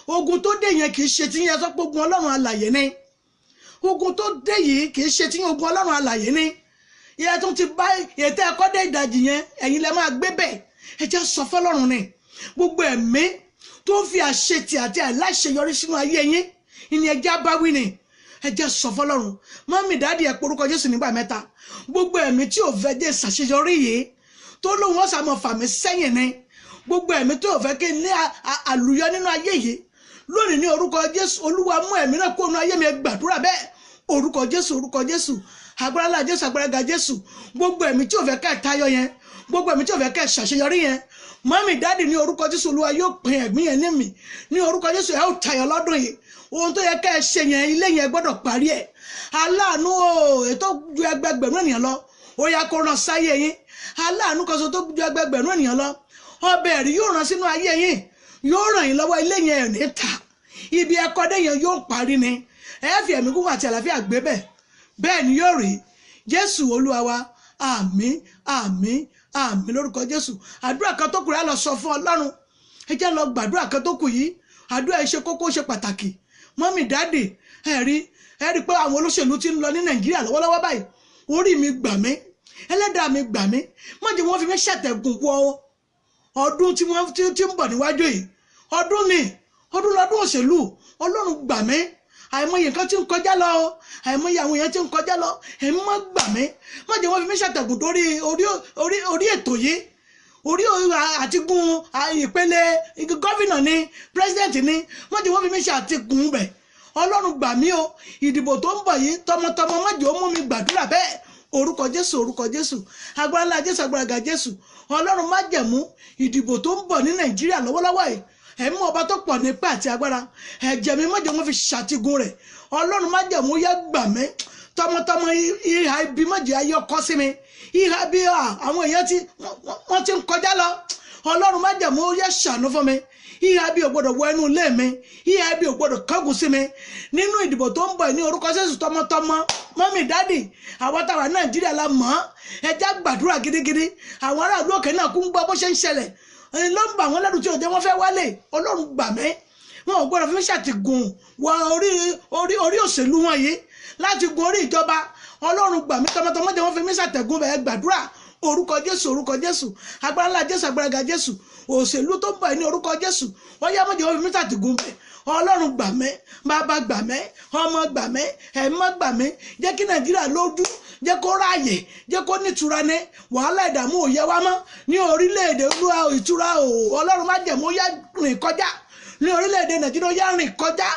Ogun tó dé yẹn kì í ṣe tí yẹn. Sọ pé ogun Ọlọ́run alàyè ni. Ogun tó dé yìí kì í ṣe tí, ogun Ọlọ́run alàyè ni. Ìyẹn tún ti bá ètò ẹ̀kọ́ dé ìdajì yẹn, ẹ̀yin lẹ máa gbé bẹ̀. Ẹ jẹ́ sọ fọlọ́run ni. Gbogbo ẹ̀mí tó ń fi àṣetì àti àìláṣeyọrí sínú ayé yín ìní, ẹjẹ́ abáwí ni. Ẹ jẹ́ sọ fọlọ́run. Mummy, daddy, ẹ porúkọ Jésù nígbà mẹ́ta. Gbogbo ẹ̀mí tí ò fẹ́ jẹ́ ṣàṣeyọrí yìí, tó lóun ọ̀sà mọ̀ fà mí sẹ́yìn ni, gbogbo ẹ̀mí tó ò fẹ́ kí n ní àlùyọ nínú ayé yìí lónìí, ní orúkọ Jésù, Olúwa, mú ẹ̀mí náà kó nu ayé mi. Ẹ gbàdúrà bẹ́ẹ̀. Orúkọ Jésù, orúkọ Jésù, agbára ńlá Jésù, agbára ga Jésù. Gbogbo ẹ̀mí tí ò fẹ́ ká tayọ yẹn, gbogbo ẹ̀mí tí ò fẹ́ ká ṣàṣeyọrí yẹn, mummy, daddy, ní orúkọ Jésù, Olúwa yóò pin ẹ̀mí yẹn ní mi. Ní orúkọ Jésù, ẹ ó tayọ lọ́dún yìí. Ohun tó yẹ ká ẹ ṣe yẹn, ilé yẹn gbọ́dọ̀ parí ẹ̀. Aláàánú o, ètò ju ẹgbẹgbẹ̀rún ènìyàn lọ, ó yá, kó ràn sáyé yín. Aláàánú kan ṣoṣo tó ju ẹgbẹgbẹ̀rún ènìyàn lọ, ọbẹ̀ ẹ̀rí yóò ràn sínú ayé yín, yóò ràn yín lọ́wọ́. Ilé yẹn ẹ̀ ní ta ibi ẹ̀kọ́ dé yẹn yóò parí ni. Ẹ fi ẹ̀mí gígùn àti àlàáfíà gbé bẹ̀. Bẹ́ẹ̀ ni yóò rí. Jésù Olúwa wa, àmín, àmín, àmín lórúkọ Jésù. Àdúrà kan tó kù rẹ̀, á lọ sọ fún Ọlọ́run. Ẹ jẹ́ lọ gbàdúrà kan tó kù yìí. Àdúrà yìí ṣe kókó, ṣe pàtàkì. Mummy, daddy, ẹ rí pé àwọn olóṣèlú ti ń lọ ní Nàìjíríà lọ́wọ́lọ́wọ́ báyìí. Orí mi gbà mí, ẹlẹ́dàá mi gbà mí, má jẹ́ wọ́n fi mí ṣàtẹ̀gùn wọ ọdún tí wọ́n ti ń bọ̀ níwájú yìí. Ọdún ni ọdún lọ́dún òṣèlú. Ọlọ́run gbà mí. Àìmọye nǹkan tí ń kọjá lọ, àìmọye àwọn èèyàn tí ń kọjá lọ. Ẹ̀mí má gbà mí, má jẹ́ wọ́n fi mí ṣàtẹ̀gùn dórí orí ètò yìí, orí àtigún ìpele gọ́fìnà ni, pírẹsidẹ̀ntì ni. Má jẹ́ wọ́n fi mí ṣàtìgùn bẹ̀. Ọlọ́run gbà mí o. Ìdìbò tó ń bọ̀ yìí, tọmọtọmọ má jẹ́ ó mú mi gbàdúrà bẹ́ẹ̀. Orúkọ Jésù, orúkọ Jésù, agbára ńlá Jésù, agbára ga Jésù. Ọlọ́run májẹ̀mú, ìdìbò tó ń bọ̀ ní Nàìjíríà lọ́wọ́lọ́wọ́ yìí, ẹ̀mí ọba tó pọ̀ nípa àti agbára, ẹ̀jẹ̀ mi má jẹ́ wọ́n fi ṣàtìgùn rẹ̀. Ọlọ́run májẹ̀mú, yẹ gbà mí tọmọtọmọ. Ìhà ibi má jẹ́ ayé ọkọ sí mi. Ìhà bí àwọn èèyàn tí wọ́n ti ń kọjá lọ, Ọlọ́run májẹ̀mú, yẹ ṣàánú fún mi. Ìhà bí ò gbọdọ̀ wọ inú ilé mi, ìhà bí ò gbọdọ̀ kángun sí mi nínú ìdìbò tó ń bọ̀ ní orúkọ Jésù. Tọmọtọmọ, mọ́mì, dádì, àwọn táwa Nàìjíríà la mọ̀ ọ́n, ẹ jẹ́ gbàdúrà gidigidi. Àwọn aráàlú òkè náà kún gbọ́ bó ṣe ń ṣẹlẹ̀ ló ń bà wọ́n lẹ́rù tí ò jẹ́ wọ́n fẹ́ wálé. Ọlọ́run gbà mí, wọn ò gbọ́dọ̀ fi mí ṣàtìgùn wọ orí òṣèlú wọn yìí láti gun orí ìjọba. Ọlọ́run gbà mí tọmọtọmọ, jẹ́ wọ́n fi mí ṣàtẹ̀gùn bẹ́ẹ̀. Gbàdúrà. Orúkọ Jésù, orúkọ Jésù, agbára ńlá Jésù, agbára ga Jésù. Òṣèlú tó ń bọ̀ ní orúkọ Jésù, wọ́n yá, mọ̀jẹ̀ wọ́n fi mí ṣàtìgùn bẹ́ẹ̀. Ọlọ́run gbà mí, bàbá gbà mí, ọmọ gbà mí, ẹ̀mọ́ gbà mí. Jẹ́ kí Nàìjíríà lójú, jẹ́ kó ráàyè, jẹ́ kó nítura ní wàhálà ìdààmú òye wa mọ́ ní orílẹ̀-èdè. Olúwa, ìtura o. Ọlọ́run májẹ̀mú, yá rìn kọjá ní orílẹ̀-èdè Nàìjíríà, yá rìn kọjá.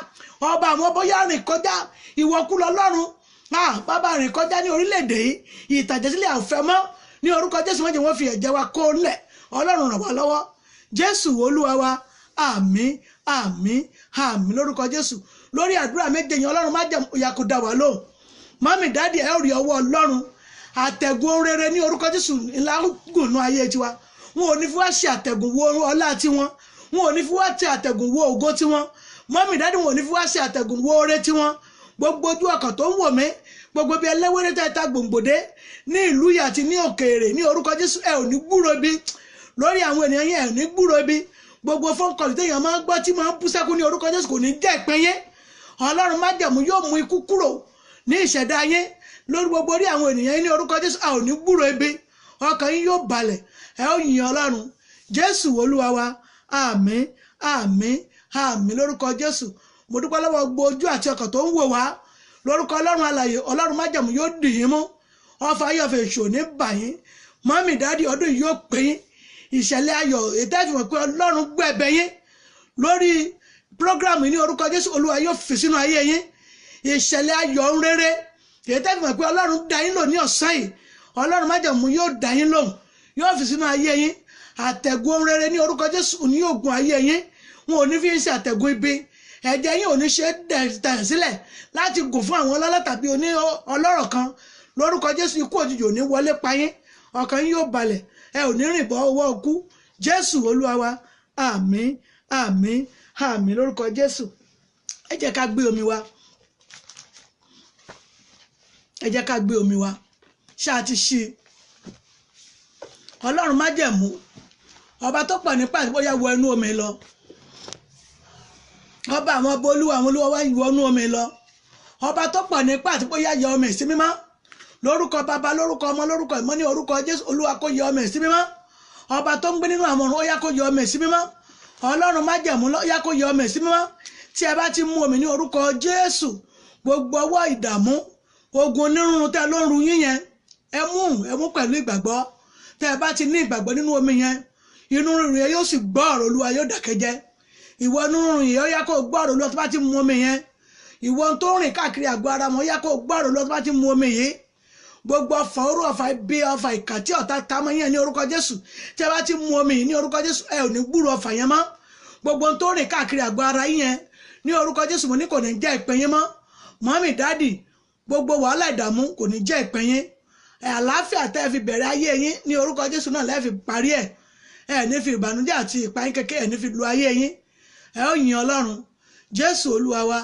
Ọba àwọn ọbọ̀, yá rìn kọjá. Ìwọ̀kú lọ́lọ́run, bàbá, rìn kọjá ní orílẹ̀-èdè yìí. Ìtàjẹ̀sílẹ̀ àfẹ́ mọ́ ní orúkọ Jésù. Wọ́n jẹ́ wọ́n fi ẹ̀jẹ̀ wa kó lẹ̀. Ọlọ́run ràn wá lọ́wọ́. Jésù Olúwa wa, àmín, àmín, àmín lórúkọ Jésù. Lórí àdúrà méje yẹn, Ọlọ́run májẹ̀mú ìyà kò dá wa lóhùn. Mọ́mì, dádì, ẹ ó rí ọwọ́ Ọlọ́run. Àtẹ̀gùn ohun rere ní orúkọ Jésù ńlá gùnú ayé tiwa. Wọn ò ní fi wá ṣe àtẹ̀gùn wo ọlá tiwọn, wọn ò ní fi wá ṣe àtẹ̀gùn wo ògo tiwọn. Mọ́mì, dádì, wọn ò ní fi wá ṣe àtẹ̀gùn wo oore tiwọn. Gbogbo ojú ọkàn tó ń wò mí, gbogbo bí ẹlẹ́wẹ́rẹ́ tẹ́ ta gbòǹgbòdé ní ìlú yìí àti ní òkèèrè, ní orúkọ Jésù, ẹ ò ní gbúrò ibi lórí àwọn ènìyàn yẹn, ẹ ò ní gbúrò ibi. Gbogbo phone call téèyàn máa ń gbọ́ tí máa ń bú sẹ́kún ní orúkọ Jésù, kò ní jẹ́ ìpín yín. Ọlọ́run májẹ̀mú yóò mú ikú kúrò ní ìṣẹ̀dá yín lórí gbogbo orí àwọn ènìyàn yín ní orúkọ Jésù. A ò ní gbúrò ibi, ọkàn yín yóò balẹ̀, ẹ ó yìn Ọlọ́run. Jésù Olúwa wa, àmín, àmín, àmín lórúkọ Jésù. Mo dúpẹ́ lọ́wọ́ gbogbo ojú àti ọkàn tó ń wò wá. Lórúkọ Ọlọ́run alààyè, Ọlọ́run májẹ̀mú yóò dì yín mú. Ọfà ayé, ọfà èṣù ò ní bà yín. Mọ́mì, dádì, ọdún yìí yóò pé yín. Ìṣẹ̀lẹ̀ ayọ̀ ètò ìfihàn pé Ọlọ́run gbọ́ ẹ̀bẹ̀ yín lórí program ní orúkọ Jésù, Olúwa yóò fi sínú ayé yín. Ìṣẹ̀lẹ̀ ayọ̀ ń rere ètò ìfihàn pé Ọlọ́run dá yín lò ní ọ̀sán yìí, Ọlọ́run májẹ̀mú yóò dá yín lóhùn, yóò fi sínú ayé yín. Àtẹ̀gùn ohun rere ní orúkọ Jésù ní ògùn ayé yín. Wọn ò ní fi ń ṣe àtẹ̀gùn ibi. Ẹ̀jẹ̀ yín ò ní ṣe tẹ̀ sílẹ̀ láti gùn fún àwọn ọlọ́lá tàbí oní ọlọ́rọ̀ kan lórúkọ Jésù. Ikú òjijì ò ní wọlé pa yín. Ọkàn yín yóò balẹ̀, ẹ ò ní rìn bọ́ ọwọ́ ikú. Jésù Olúwa wa, àmín, àmín, àmín lórúkọ Jésù. Ẹ jẹ́ ká gbé omi wa, ẹ jẹ́ ká gbé omi wa. Ṣáà ti ṣí i? Ọlọ́run májẹ̀mú, ọba tó pọ̀ nípa, bóyá wọ inú omi lọ. Ọba àwọn ọba, olúwa àwọn olúwa, wá wọ inú omi lọ. Ọba tó pọ̀ nípa àti bóyá yọ omi sí mímọ́. Lórúkọ Bàbá, lórúkọ Ọmọ, lórúkọ Ìmọ̀, ní orúkọ Jésù, Olúwa kó yọ omi sí mímọ́. Ọba tó ń gbé nínú àwọn ọ̀run, ó yá, kó yọ omi sí mímọ́. Ọlọ́run májẹ̀mú, ó yá, kó yọ omi sí mímọ́. Tí ẹ bá ti mú omi ní orúkọ Jésù, gbogbo ọwọ́ ìdààmú, ogun onírúurú tẹ́ ló ń ru yín yẹn, ẹ mú pẹ̀lú ìgbàgbọ́. Tẹ́ ẹ bá ti ní ìgbàgbọ́ nínú omi yẹn, inú rírun yẹn yóò sì gbọ́ ọ̀rọ̀ Olúwa, yóò dákẹ́jẹ́. Ìwọ inú rírun yẹn, ó yá, kó gbọ́ ọ̀rọ̀ Olúwa tó bá ti mú omi yẹn. Ìwọ tó ń rìn káàkiri àgọ́ ara wọn, ó yá, kó gbọ́ ọ̀rọ̀ Olúwa tó bá ti mú omi yìí. Gbogbo ọfà oró, ọfà ibi, ọfà ìkà tí ọ̀tá ta mọ́ yẹn ní orúkọ Jésù, tí ẹ bá ti mú omi yìí ní orúkọ Jésù, ẹ ò ní gbúrò ọfà yẹn mọ́. Gbogbo ohun tó rìn káàkiri àgọ́ ara yín yẹn ní orúkọ Jésù, mo ní kò ní jẹ́ ìpín yín mọ́. Mọ́mì, dádì, gbogbo wàhálà ìdààmú kò ní jẹ́ ìpín yín. Àlàáfíà tẹ́ ẹ fi bẹ̀rẹ̀ ayé yín ní orúkọ Jésù náà lẹ́ẹ̀ fi parí ẹ̀. Ẹ ní fi ìbànújẹ́ àti ìpayín kékeré, ẹ ní fi lu ayé yín. Ẹ ó yin Ọlọ́run. Jésù Olúwa wa,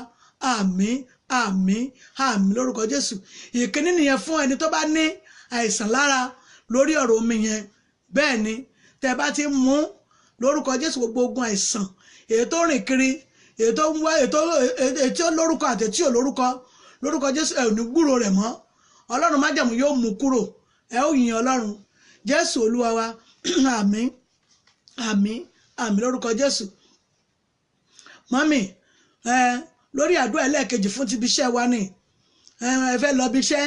àmín, àmín, àmín lórúkọ Jésù. Ìkíní nìyẹn fún ẹni tó bá ní àìsàn lára lórí ọ̀rọ̀ omi yẹn. Bẹ́ẹ̀ ni, tẹ́ bá ti mú lórúkọ Jésù, gbogbo ogun àìsàn èyí tó rìn kiri, èyí tó ń wá, èyí tó lórúkọ àti tí ò lórúkọ, lórúkọ Jésù, ẹ ò ní gbúrò rẹ̀ mọ́. Ọlọ́run májẹ̀mú yóò mú kúrò. Ẹ ó yin Ọlọ́run. Jésù Olúwa wa. Àmín, àmín, àmín lórúkọ Jésù. Mọ́mì, ẹ lórí àdúrà ẹlẹ́ẹ̀kejì fún ti ibi iṣẹ́ wa ni. Ẹ fẹ́ lọ ibi iṣẹ́,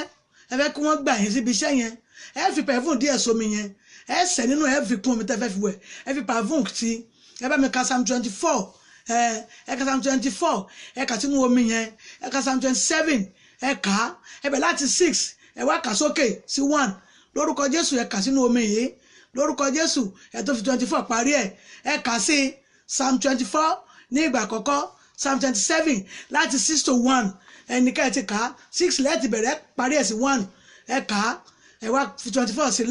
ẹ fẹ́ kí wọ́n gbà yín síbi iṣẹ́ yẹn, ẹ fi pẹ̀fún díẹ̀ sómi yẹn, ẹ sẹ̀ nínú, ẹ fi kún omi tẹ́ fẹ́ fi wẹ̀, ẹ fi pẹ̀fún sí. Ẹ bá mi ka Psalm 24, ẹ ka Psalm 24, ẹ kà sínú omi yẹn. Ẹ ka Psalm 27, ẹ kà á, ẹ bẹ̀ láti 6, ẹ wá kà sókè sí 1. Lórúkọ Jésù, ẹ kà sínú omi yìí. Lórúkọ Jésù, ẹ tó fi 24 parí ẹ. Ẹ kà sí Psalm 24 ní ìgbà àkọ́kọ́, Psalm 27 láti 6 to 1. Ẹnìkan ẹ ti kà á 6 lẹ́ẹ̀tì bẹ̀rẹ̀, parí ẹ̀ sí 1. Ẹ kà á, ẹ wá fi 24 sí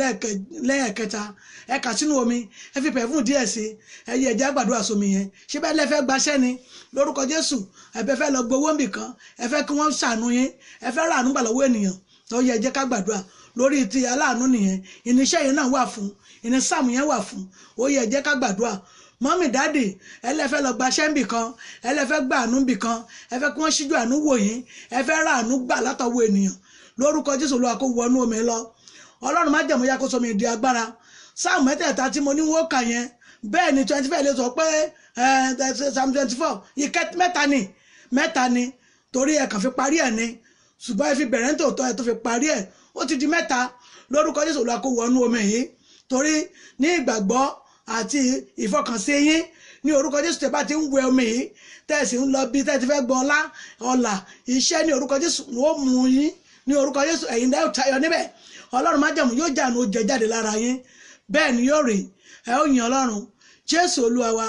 lẹ́ẹ̀kẹta. Ẹ kà sínú omi, ẹ fi pẹ̀fún díẹ̀ sí. Ẹ yẹ ẹjẹ́ àgbàdo àsomi yẹn. Ṣé bẹ́ẹ̀ lẹ fẹ́ gbaṣẹ́ ni? Lórúkọ Jésù, ẹ fẹ́ lọ gbowó nbìkan, ẹ fẹ́ kí wọ́n ṣàánú yín, ẹ fẹ́ ràánú gbà lọ́wọ́ ènìyàn tó yẹ. Ẹ jẹ́ ká gbàdúrà lórí ti aláàánú nìyẹn. Ìníṣẹ́ yẹn náà wà fún ìní, sáàmù yẹn wà fún. Ó yẹ, ẹ jẹ́ ká gbàdúrà. Mọ́mì, daddy, ẹ lẹ fẹ́ lọ gbaṣẹ́ nbì kan, ẹ lẹ fẹ́ gbà àánú nbì kan, ẹ fẹ́ kí wọ́n ṣíjú àánú wò yín, ẹ fẹ́ ràánú gbà látọwọ́ ènìyàn. Lórúkọ Jésù, Olúwa kó wọnú omi lọ. Ọlọ́run májẹ̀mú ya kó sọ mi di agbára. Sáàmù mẹ́tẹ̀ẹ̀ta tí mo ní wọ́n kà yẹn, bẹ́ẹ̀ ni 25 lè sọ pé Psalm 24 ìkẹ́ mẹ́ta ni, mẹ́ta ni, torí ẹ kàn fi parí ẹ̀ ni. Ṣùgbọ́n ẹ fi bẹ̀rẹ̀ nítòótọ́, ẹ tó fi parí ẹ̀, ó ti di mẹ́ta. Lórúkọ Jésù, Olúwa kó wọnú omi yìí, torí ní ìgbàgbọ́ àti ìfọkànsí yín ní orúkọ Jésù, tẹ́ bá ti ń wẹ omi yìí, tẹ́ ẹ sì ń lọ bí tẹ́ ẹ ti fẹ́ gbọ́ ọlá, ọlà, iṣẹ́, ní orúkọ Jésù, ó mú yín. Ní orúkọ Jésù, ẹ̀yin náà tayọ níbẹ̀. Ọlọ́run májẹ̀mú yóò jàánú jẹ jáde lára yín. Bẹ́ẹ̀ ni yóò rí. Ẹ ó yin Ọlọ́run. Jésù Olúwa wa.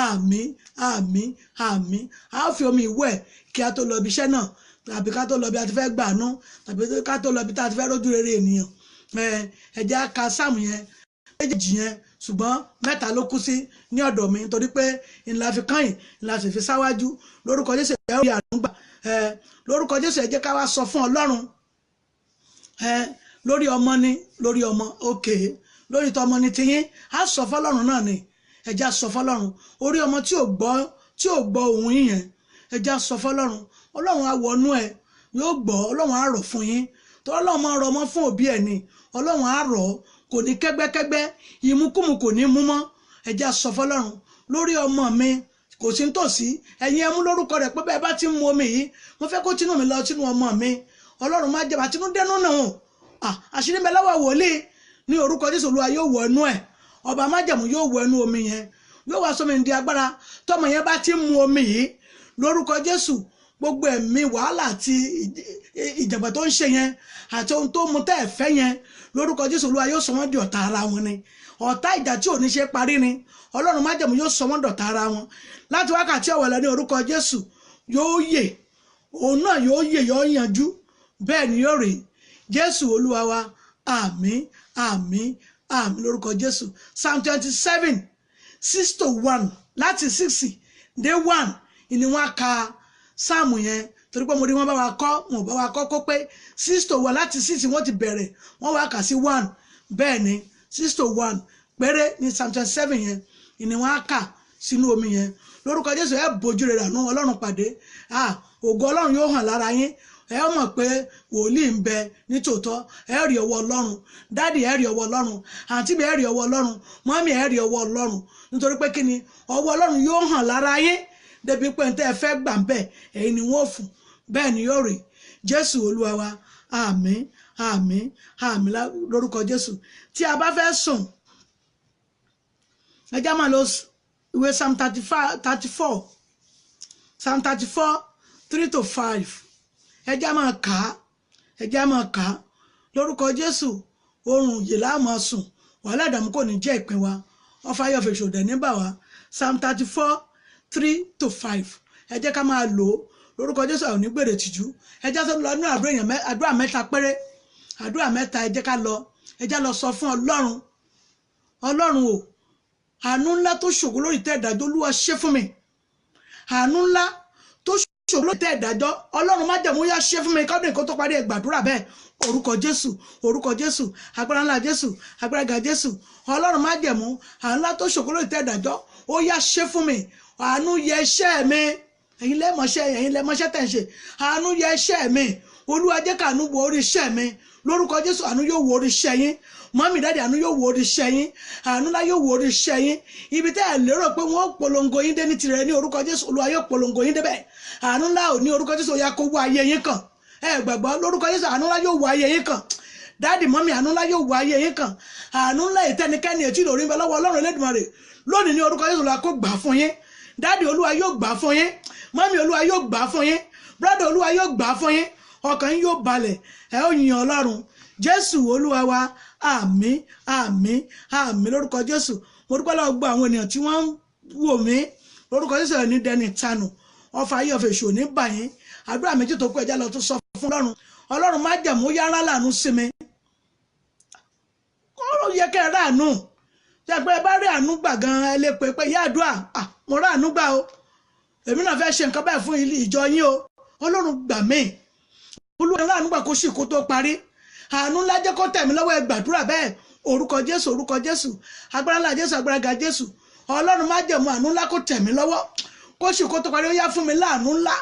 Àmín, àmín, àmín. A ó fi omi ìwẹ̀ kí a tó lọ ibi iṣẹ́ náà, tàbí ká tó lọ bí a ti fẹ́ gbàánú, tàbí ká tó lọ bí a ti fẹ́ rójú rere ènìyàn. Ẹ jẹ́ á ka sáàmù yẹn méjèèjì yẹn, ṣùgbọ́n mẹ́ta ló kú sí ní ọ̀dọ̀ mi, nítorí pé ńlá fi kàn ńlá sì fi sáwájú. Lórúkọ Jésù, ẹ ó rí àánú gbà. Ẹ lórúkọ Jésù, ẹ jẹ́ ká wá sọ fún Ọlọ́run. Ẹ lórí ọmọ ni, lórí ọmọ òkè, lórí tọmọ ni tiyín, á sọ fọ́lọ́run náà ni. Ẹ jẹ́ á sọ fọ́lọ́run orí ọmọ tí ò gbọ́, tí ò gbọ́ ohùn yín yẹn. Ẹ jẹ́ á sọ fọ́lọ́run. Ọlọ́run á wọnú ẹ, yóò gbọ́. Ọlọ́run á rọ̀ fún yín, tọ́ Ọlọ́run máa rọ ọmọ fún òbí ẹ̀ ni. Ọlọ́run á rọ̀, kò ní kẹ́gbẹ́kẹ́gbẹ́, ìmúkùmù kò ní mú mọ́. Ẹ jẹ́ á sọ fọ́lọ́run lórí ọmọ mi, kò sí nítòsí. Ẹ̀yin ẹ mú lórúkọ rẹ̀ pé bẹ́ẹ̀ bá ti ń mu omi yìí, mo fẹ́ kó tinú mi lọ sínú ọmọ mi. Ọlọ́run má jẹ́ bàtínú dẹnu náà. Àṣírí mi lọ́wọ́ wòlíì. Ní orúkọ Jésù, Olúwa yóò wọ ẹnu ẹ̀. Ọba májẹ̀mú yóò wọ ẹnu omi yẹn, yóò wá sómi di agbára. Tọmọ yẹn bá ti ń mu omi yìí, lórúkọ Jésù, gbogbo ẹ̀mí wàhálà àti ìjàngbà tó ń ṣe yẹn àti ohun tó mu tẹ́ ẹ̀ fẹ́ yẹn, lórúkọ Jésù, Olúwa yóò sọ wọ́n di ọ̀tá ara wọn ni. Ọ̀tá ìjà tí ò ní ṣe parí ni. Ọlọ́run májẹ̀mú yóò sọ wọ́n dọ̀tá ara wọn láti wákàtí ọ̀wọ̀ lọ. Ní orúkọ Jésù, yóò yè, òun náà yóò yè, yóò yanjú. Bẹ́ẹ̀ ni yóò rí. Jésù Olúwa wa. Àmín, àmín, àmín lórúkọ Jésù. Psalm 27, 6 to 1, láti 6 dé 1 ìní wọn ka sáàmù yẹn, torí pé mo rí wọn bá wa kọ́, wọn ò bá wa kọ́ kó pé 6 to 1. Láti 6 wọ́n ti bẹ̀rẹ̀, wọ́n wá kà sí 1. Bẹ́ẹ̀ ni, 6 to 1 péré ní Psalm 27 yẹn ìní wọn á kà sínú omi yẹn. Lórúkọ Jésù, ẹ bójú rẹ̀ rànú Ọlọ́run pàdé. Ògo Ọlọ́run yóò hàn lára yín. Ẹ mọ̀ pé wòlíì ń bẹ nítòótọ́. Ẹ rí ọwọ́ Ọlọ́run. Daddy, ẹ rí ọwọ́ Ọlọ́run. Àǹtí mi, ẹ rí ọwọ́ Ọlọ́run. Mọ́mí, ẹ rí ọwọ́ Ọlọ́run, nítorí pé kí ni? Ọwọ́ Ọlọ́run yóò hàn lára yín débi pé n tẹ́ ẹ fẹ́ gbà ń bẹ̀, ẹ̀yin ni wọ́n fún. Bẹ́ẹ̀ ni yóò rí. Jésù Olúwa wa. Àmín, àmín, àmín lórúkọ Jésù. Tí a bá fẹ́ sùn, ẹ já máa lọ ìwé Psalm 35, 34, Psalm 34, 3 to 5. Ẹ já máa kà á, ẹ já máa kà á. Lórúkọ Jésù, oorun yìí la máa sùn, wàhálà, ìdààmú kò ní jẹ́ ìpín wa, ọfà ayọ̀ fèsì òdẹ̀ níbà wa. Psalm 34, 3 to 5, ẹ jẹ́ ká máa lò ó. Lórúkọ Jésù, àwọn onígbèrè tìjú. Ẹ jẹ́ tó lọ ní àdúrà èèyàn, àdúrà mẹ́ta péré, àdúrà mẹ́ta. Ẹ jẹ́ ká lọ, ẹ jẹ́ lọ sọ fún Ọlọ́run. Ọlọ́run o, àánú ńlá tó ṣògo lórí ìtẹ́ ìdájọ́, Olúwa ṣe fún mi. Àánú ńlá tó ṣògo lórí ìtẹ́ ìdájọ́, Ọlọ́run májẹ̀mú, yá ṣe fún mi kọ́dún nǹkan tó parí. Ẹ gbàdúrà bẹ́ẹ̀. Orúkọ Jésù, orúkọ Jésù, agbára ńlá Jésù, agbára ga Jésù. Ọlọ́run májẹ̀mú, àánú ńlá tó ṣògo lórí ìtẹ́ ìdájọ́, ó yá ṣe fún mi. Àánú yẹ iṣẹ́ mi. Ẹ̀yin lẹ́mọ̀ṣẹ́, ẹ̀yin lẹ́mọ̀ṣẹ́ tẹ̀ ń ṣe. Àánú yẹ iṣẹ́ mi. Olúwa jẹ́ káàánú wo orí iṣẹ́ mi. Lórúkọ Jésù, àánú yóò wo orí iṣẹ́ yín. Mọ́mí, daddy, àánú yóò wo orí iṣẹ́ yín. Àánú ńlá yóò wo orí iṣẹ́ yín. Ibi tẹ́ ẹ lérò pé wọ́n polongo yín dé ní tirẹ̀, ní orúkọ Jésù, Olúwa yóò polongo yín débẹ̀. Àánú ńlá ò ní orúkọ Jésù, ó yá kó wọ ayé yín kàn. Ẹ gbàgbọ́, lórúkọ Jésù, àánú ńlá yóò wọ ayé yín kàn. Daddy, mummy, àánú ńlá yóò wọ ayé yín kàn. Àánú ńlá ìtẹnikẹ́ni ètí ìlòrí ń bẹ lọ́wọ́ Ọlọ́run Elédùmarè lónìí, ní orúkọ Jésù, Olúwa kó gbà fún yín. Daddy, Olúwa yóò gbà fún yín. Mummy, Olúwa yóò gbà fún yín. Brother, Olúwa yóò gbà fún yín. Ọkàn yín yóò balẹ̀, ẹ ó yin Ọlọ́run. Jésù Olúwa wa, àmín, àmín, àmín lórúkọ Jésù. Mo dúpẹ́ lọ́wọ́ gbọ́ àwọn ènìyàn tí wọ́n ń wò mí. Lórúkọ Jésù, ẹ̀ ní dẹni tanù, ọfà ayé ọ̀fẹ́ èṣù ò ní bà yín. Àdúrà méjì tó kú, ẹja lọ tó sọ fún Ọlọ́run. Ọlọ́run májẹ̀mú, yára lànú sí mi. Ó yẹ kẹ́ ẹ ráàánú tí ẹ pé ẹ bá rí àánú gbà gan, ẹ lè pè pé, "Ìyá àdúrà, mo ráàánú gbà o, èmi náà fẹ́ ṣe nǹkan báyìí fún ìjọ yín o." Ọlọ́run gbà mí, Olúwa, ráàánú gbà kó sì kó tó parí. Àánú ńlá jẹ́ kó tẹ̀ mí lọ́wọ́. Ẹ gbàdúrà bẹ́ẹ̀. Orúkọ Jésù, orúkọ Jésù, agbára ńlá Jésù, agbára ga Jésù. Ọlọ́run májẹ̀mú, àánú ńlá kó tẹ̀ mí lọ́wọ́ kó sì kó tó parí. Ó yá, fún mi láàánú ńlá.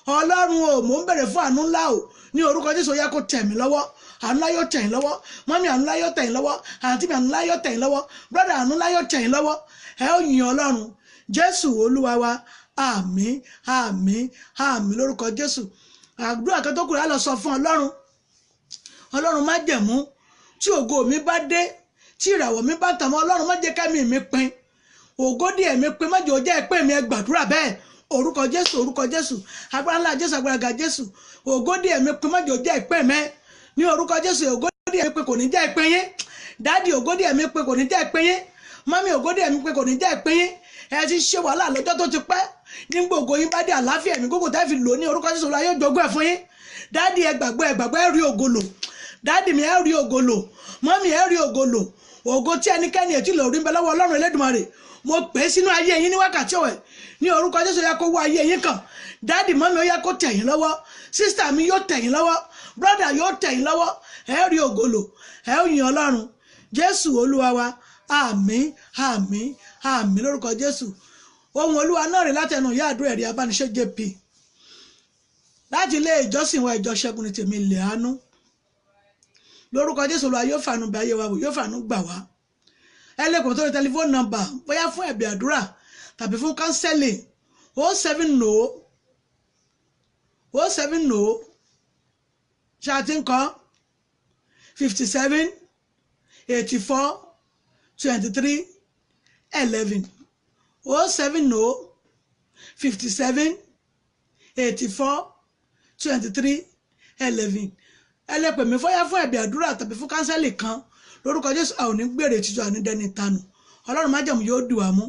Ọlọ́run o, mò ń bèrè fún àánú ńlá o. Ní orúkọ Jésù, ó yá kó tẹ̀ mí lọ́wọ́. Àánú ńlá yóò tẹ̀ yín lọ́wọ́. Mummy, àánú ńlá yóò tẹ̀ yín lọ́wọ́. Àǹtí mi, àánú ńlá yóò tẹ̀ yín lọ́wọ́. Brother, àánú ńlá yóò tẹ̀ yín lọ́wọ́. Ẹ ó yin Ọlọ́run. Jésù Olúwa wa, àmín, àmín, àmín lórúkọ Jésù. Àdúrà kan tó kù rẹ̀, á lọ sọ fún Ọlọ́run. Ọlọ́run májẹ̀mú, tí ògo mi bá dé, tí ìràwọ̀ mi bá tàn mọ́, Ọlọ́run má jẹ́ kẹ́mi mi pin, ògo díẹ̀ mi pin, má jẹ́ ó jẹ́ ìpín mi. Ẹ gbàdúrà bẹ́ẹ̀. Orúkọ Jésù, orúkọ Jésù, agbára ńlá Jésù, agbára ga Jésù. Ògo díẹ̀ mi pin, má jẹ́ ó jẹ́ ìpín mi. Ní orúkọ Jésù, ògo díẹ̀ mi pin kò ní jẹ́ ìpín yín. Daddy, ògo díẹ̀ mi pin kò ní jẹ́ ìpín yín. Mummy, ògo díẹ̀ mi pin kò ní jẹ́ ìpín yín. Ẹ ti ṣe wàhálà lọ́jọ́ tó ti pẹ́. Nígbà ògo yín bá dé, àláfíà ẹ̀mí gbogbo tẹ́ fi lò, ní orúkọ Jésù, Olúwa yóò jogún ẹ̀ fún yín. Daddy, ẹ gbàgbọ́, ẹ gbàgbọ́, ẹ rí ògo lò. Daddy mi, ẹ rí ògo lò. Mummy, ẹ rí ògo lò. Ògo tí ẹnikẹ́ni ètí lò rí ń bẹ lọ́wọ́ Ọlọ́run Elédùmarè, mo pè é sínú ayé yín ní wákàtí ọ̀wẹ̀. Ní orúkọ Jésù, yẹ kó wá ayé yín kàn. Daddy, mummy, ó yẹ kó tẹ̀ yín lọ́wọ́. Sister mi, yóò tẹ̀ yín lọ́wọ́. Brother, yóò tẹ̀ yín lọ́wọ́. Ẹ rí ògo lò, ẹ ó yin Ọlọ́run. Jésù Olúwa wa, àmín, àmín, àmín lórúkọ Jésù. Ohun Olúwa náà rè látẹnu ìyá àdúrà Ẹ̀rí Abániṣẹ́ JP láti ilé ìjọsìn wa, Ìjọ Ṣẹ́gun ní Tèmi Ilẹ̀ Àánú. Lórúkọ Jésù, Olúwa yóò fàánú bẹ ayé wa wò, yóò fàánú gbà wá. Ẹ lè pè tó ní telephone number, bóyá fún ẹ̀bẹ̀ àdúrà tàbí fún counseling: 070, 070, ṣáàtì ńkọ́, 57 84 23 11, 070 57 84 23 11. Ẹ lè pè mí fọ́yá fún ẹ̀bẹ̀ àdúrà tàbí fún counseling kan. Lórúkọ Jésù, a ò ní gbèrè títún àní dẹni tanù. Ọlọ́run májẹ̀mú yóò dùn wá mú.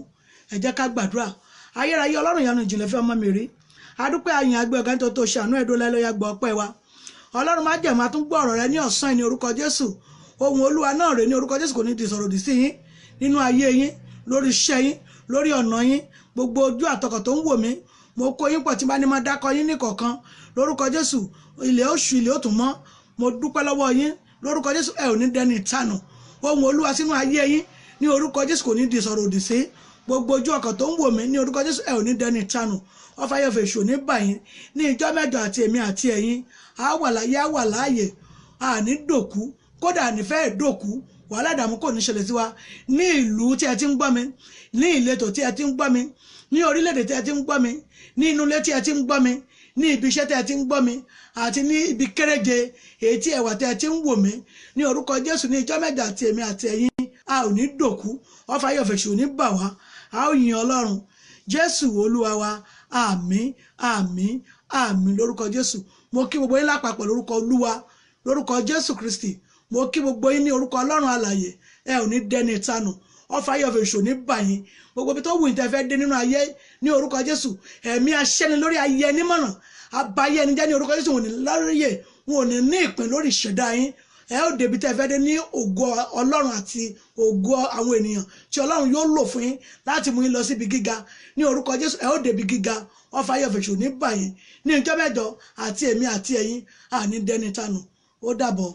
Ẹ jẹ́ ká gbàdúrà. Ayérayé Ọlọ́run ìyanu, ìjìnlẹ̀ fẹ́ ọmọ mi rí, adúpẹ́, àyìn, àgbẹ̀ ọ̀gá, nítorí tó ṣàánú ẹ̀dọ́ lẹ́lọ́yà. Gbọ́ ọpẹ́ wa. Ọlọ́run májẹ̀mú, àtúngbọ́ ọ̀rọ̀ rẹ ní ọ̀sán ní orúkọ Jésù. Ohun Olúwa náà rè ní orúkọ Jésù, kò ní di sọ̀rọ̀ òdì sí yín nínú ayé yín, lórí iṣẹ́ yín, lórí ọ̀nà yín. Gbogbo ojú àtọkọ̀ tó ń wò mí, mo kó yín pọ̀ tí bá ní máa dákọ yín ní kọ̀ọ̀kan. Lórúkọ Jésù, ilẹ̀ oṣù, ilẹ̀ òtún mọ́. Mo dúpẹ́ lọ́wọ́ yín. Lórúkọ Jésù, ẹ ò ní dẹni ìtanù. Ohun Olúwa sínú ayé yín ní orúkọ Jésù kò ní di sọ̀rọ̀ òdì sí. Gbogbo ojú ọkàn tó ń wò mí, ní orúkọ Jésù, ẹ ò ní dẹni ìtanù. Ọfà ayọ̀fẹ̀ èṣù ní báyìí. Ní ìjọ mẹ́jọ, àti èmi àti ẹ̀yin á wà láyé, á wà láàyè, àní dòkú, kódà àní fẹ́ dòkú. Wàhálà, ìdààmú kò ní ṣẹlẹ̀ sí wa. Ní ìlú tí ẹ ti ń gbọ́ mi, ní ìletò tí ẹ ti ń gbọ́ mi, ní orílẹ̀-èdè tí ẹ ti ń gbọ́ mi, ní inú ilé tí ẹ ti ń gbọ́ mi, ní ibi iṣẹ́ tí ẹ ti ń gbọ́ mi, àti ní ibi kéréje èyí tí ẹwà tí ẹ ti ń wò mí, ní orúkọ Jésù, ní ìjọ mẹ́jọ, àti èmi àti ẹ̀yin a ò ní dòkú. Ọfà ayọ̀fẹ̀ ṣò ní bà wá. A ó yin Ọlọ́run. Jésù Olúwa wa, àmín, àmín, àmín lórúkọ Jésù. Mo kí gbogbo yín lápapọ̀ lórúkọ Olúwa, lórúkọ Jésù Kristi. Mo kí gbogbo yín ní orúkọ Ọlọ́run alààyè. Ẹ ò ní dẹni ìtanù. Ọfà ayọ̀fẹ̀ ṣò ní bà yín. Gbogbo ibi tó wù yín tẹ́ fẹ́ dé nínú ayé, ní orúkọ Jésù, ẹ̀mí aṣẹ́ni lórí ayé ẹni mọ̀nà abayé ẹni jẹ́, ní orúkọ Jésù, wọn ò ní lóríyè, wọn ò ní ní ìpín lórí ìṣẹ̀dá yín. Ẹ ó débi tẹ́ fẹ́ dé ní ògo Ọlọ́run àti ògo àwọn ènìyàn tí Ọlọ́run yóò lò fún yín láti mú yín lọ síbi gíga. Ní orúkọ Jésù, ẹ ó débi gíga. Ọfà ayọ̀fẹ̀ ṣò ní bà yín. Ní ìjọ mẹ́jọ, àti èmi àti ẹ̀yin àní dẹni tanù. Ó dàbọ̀.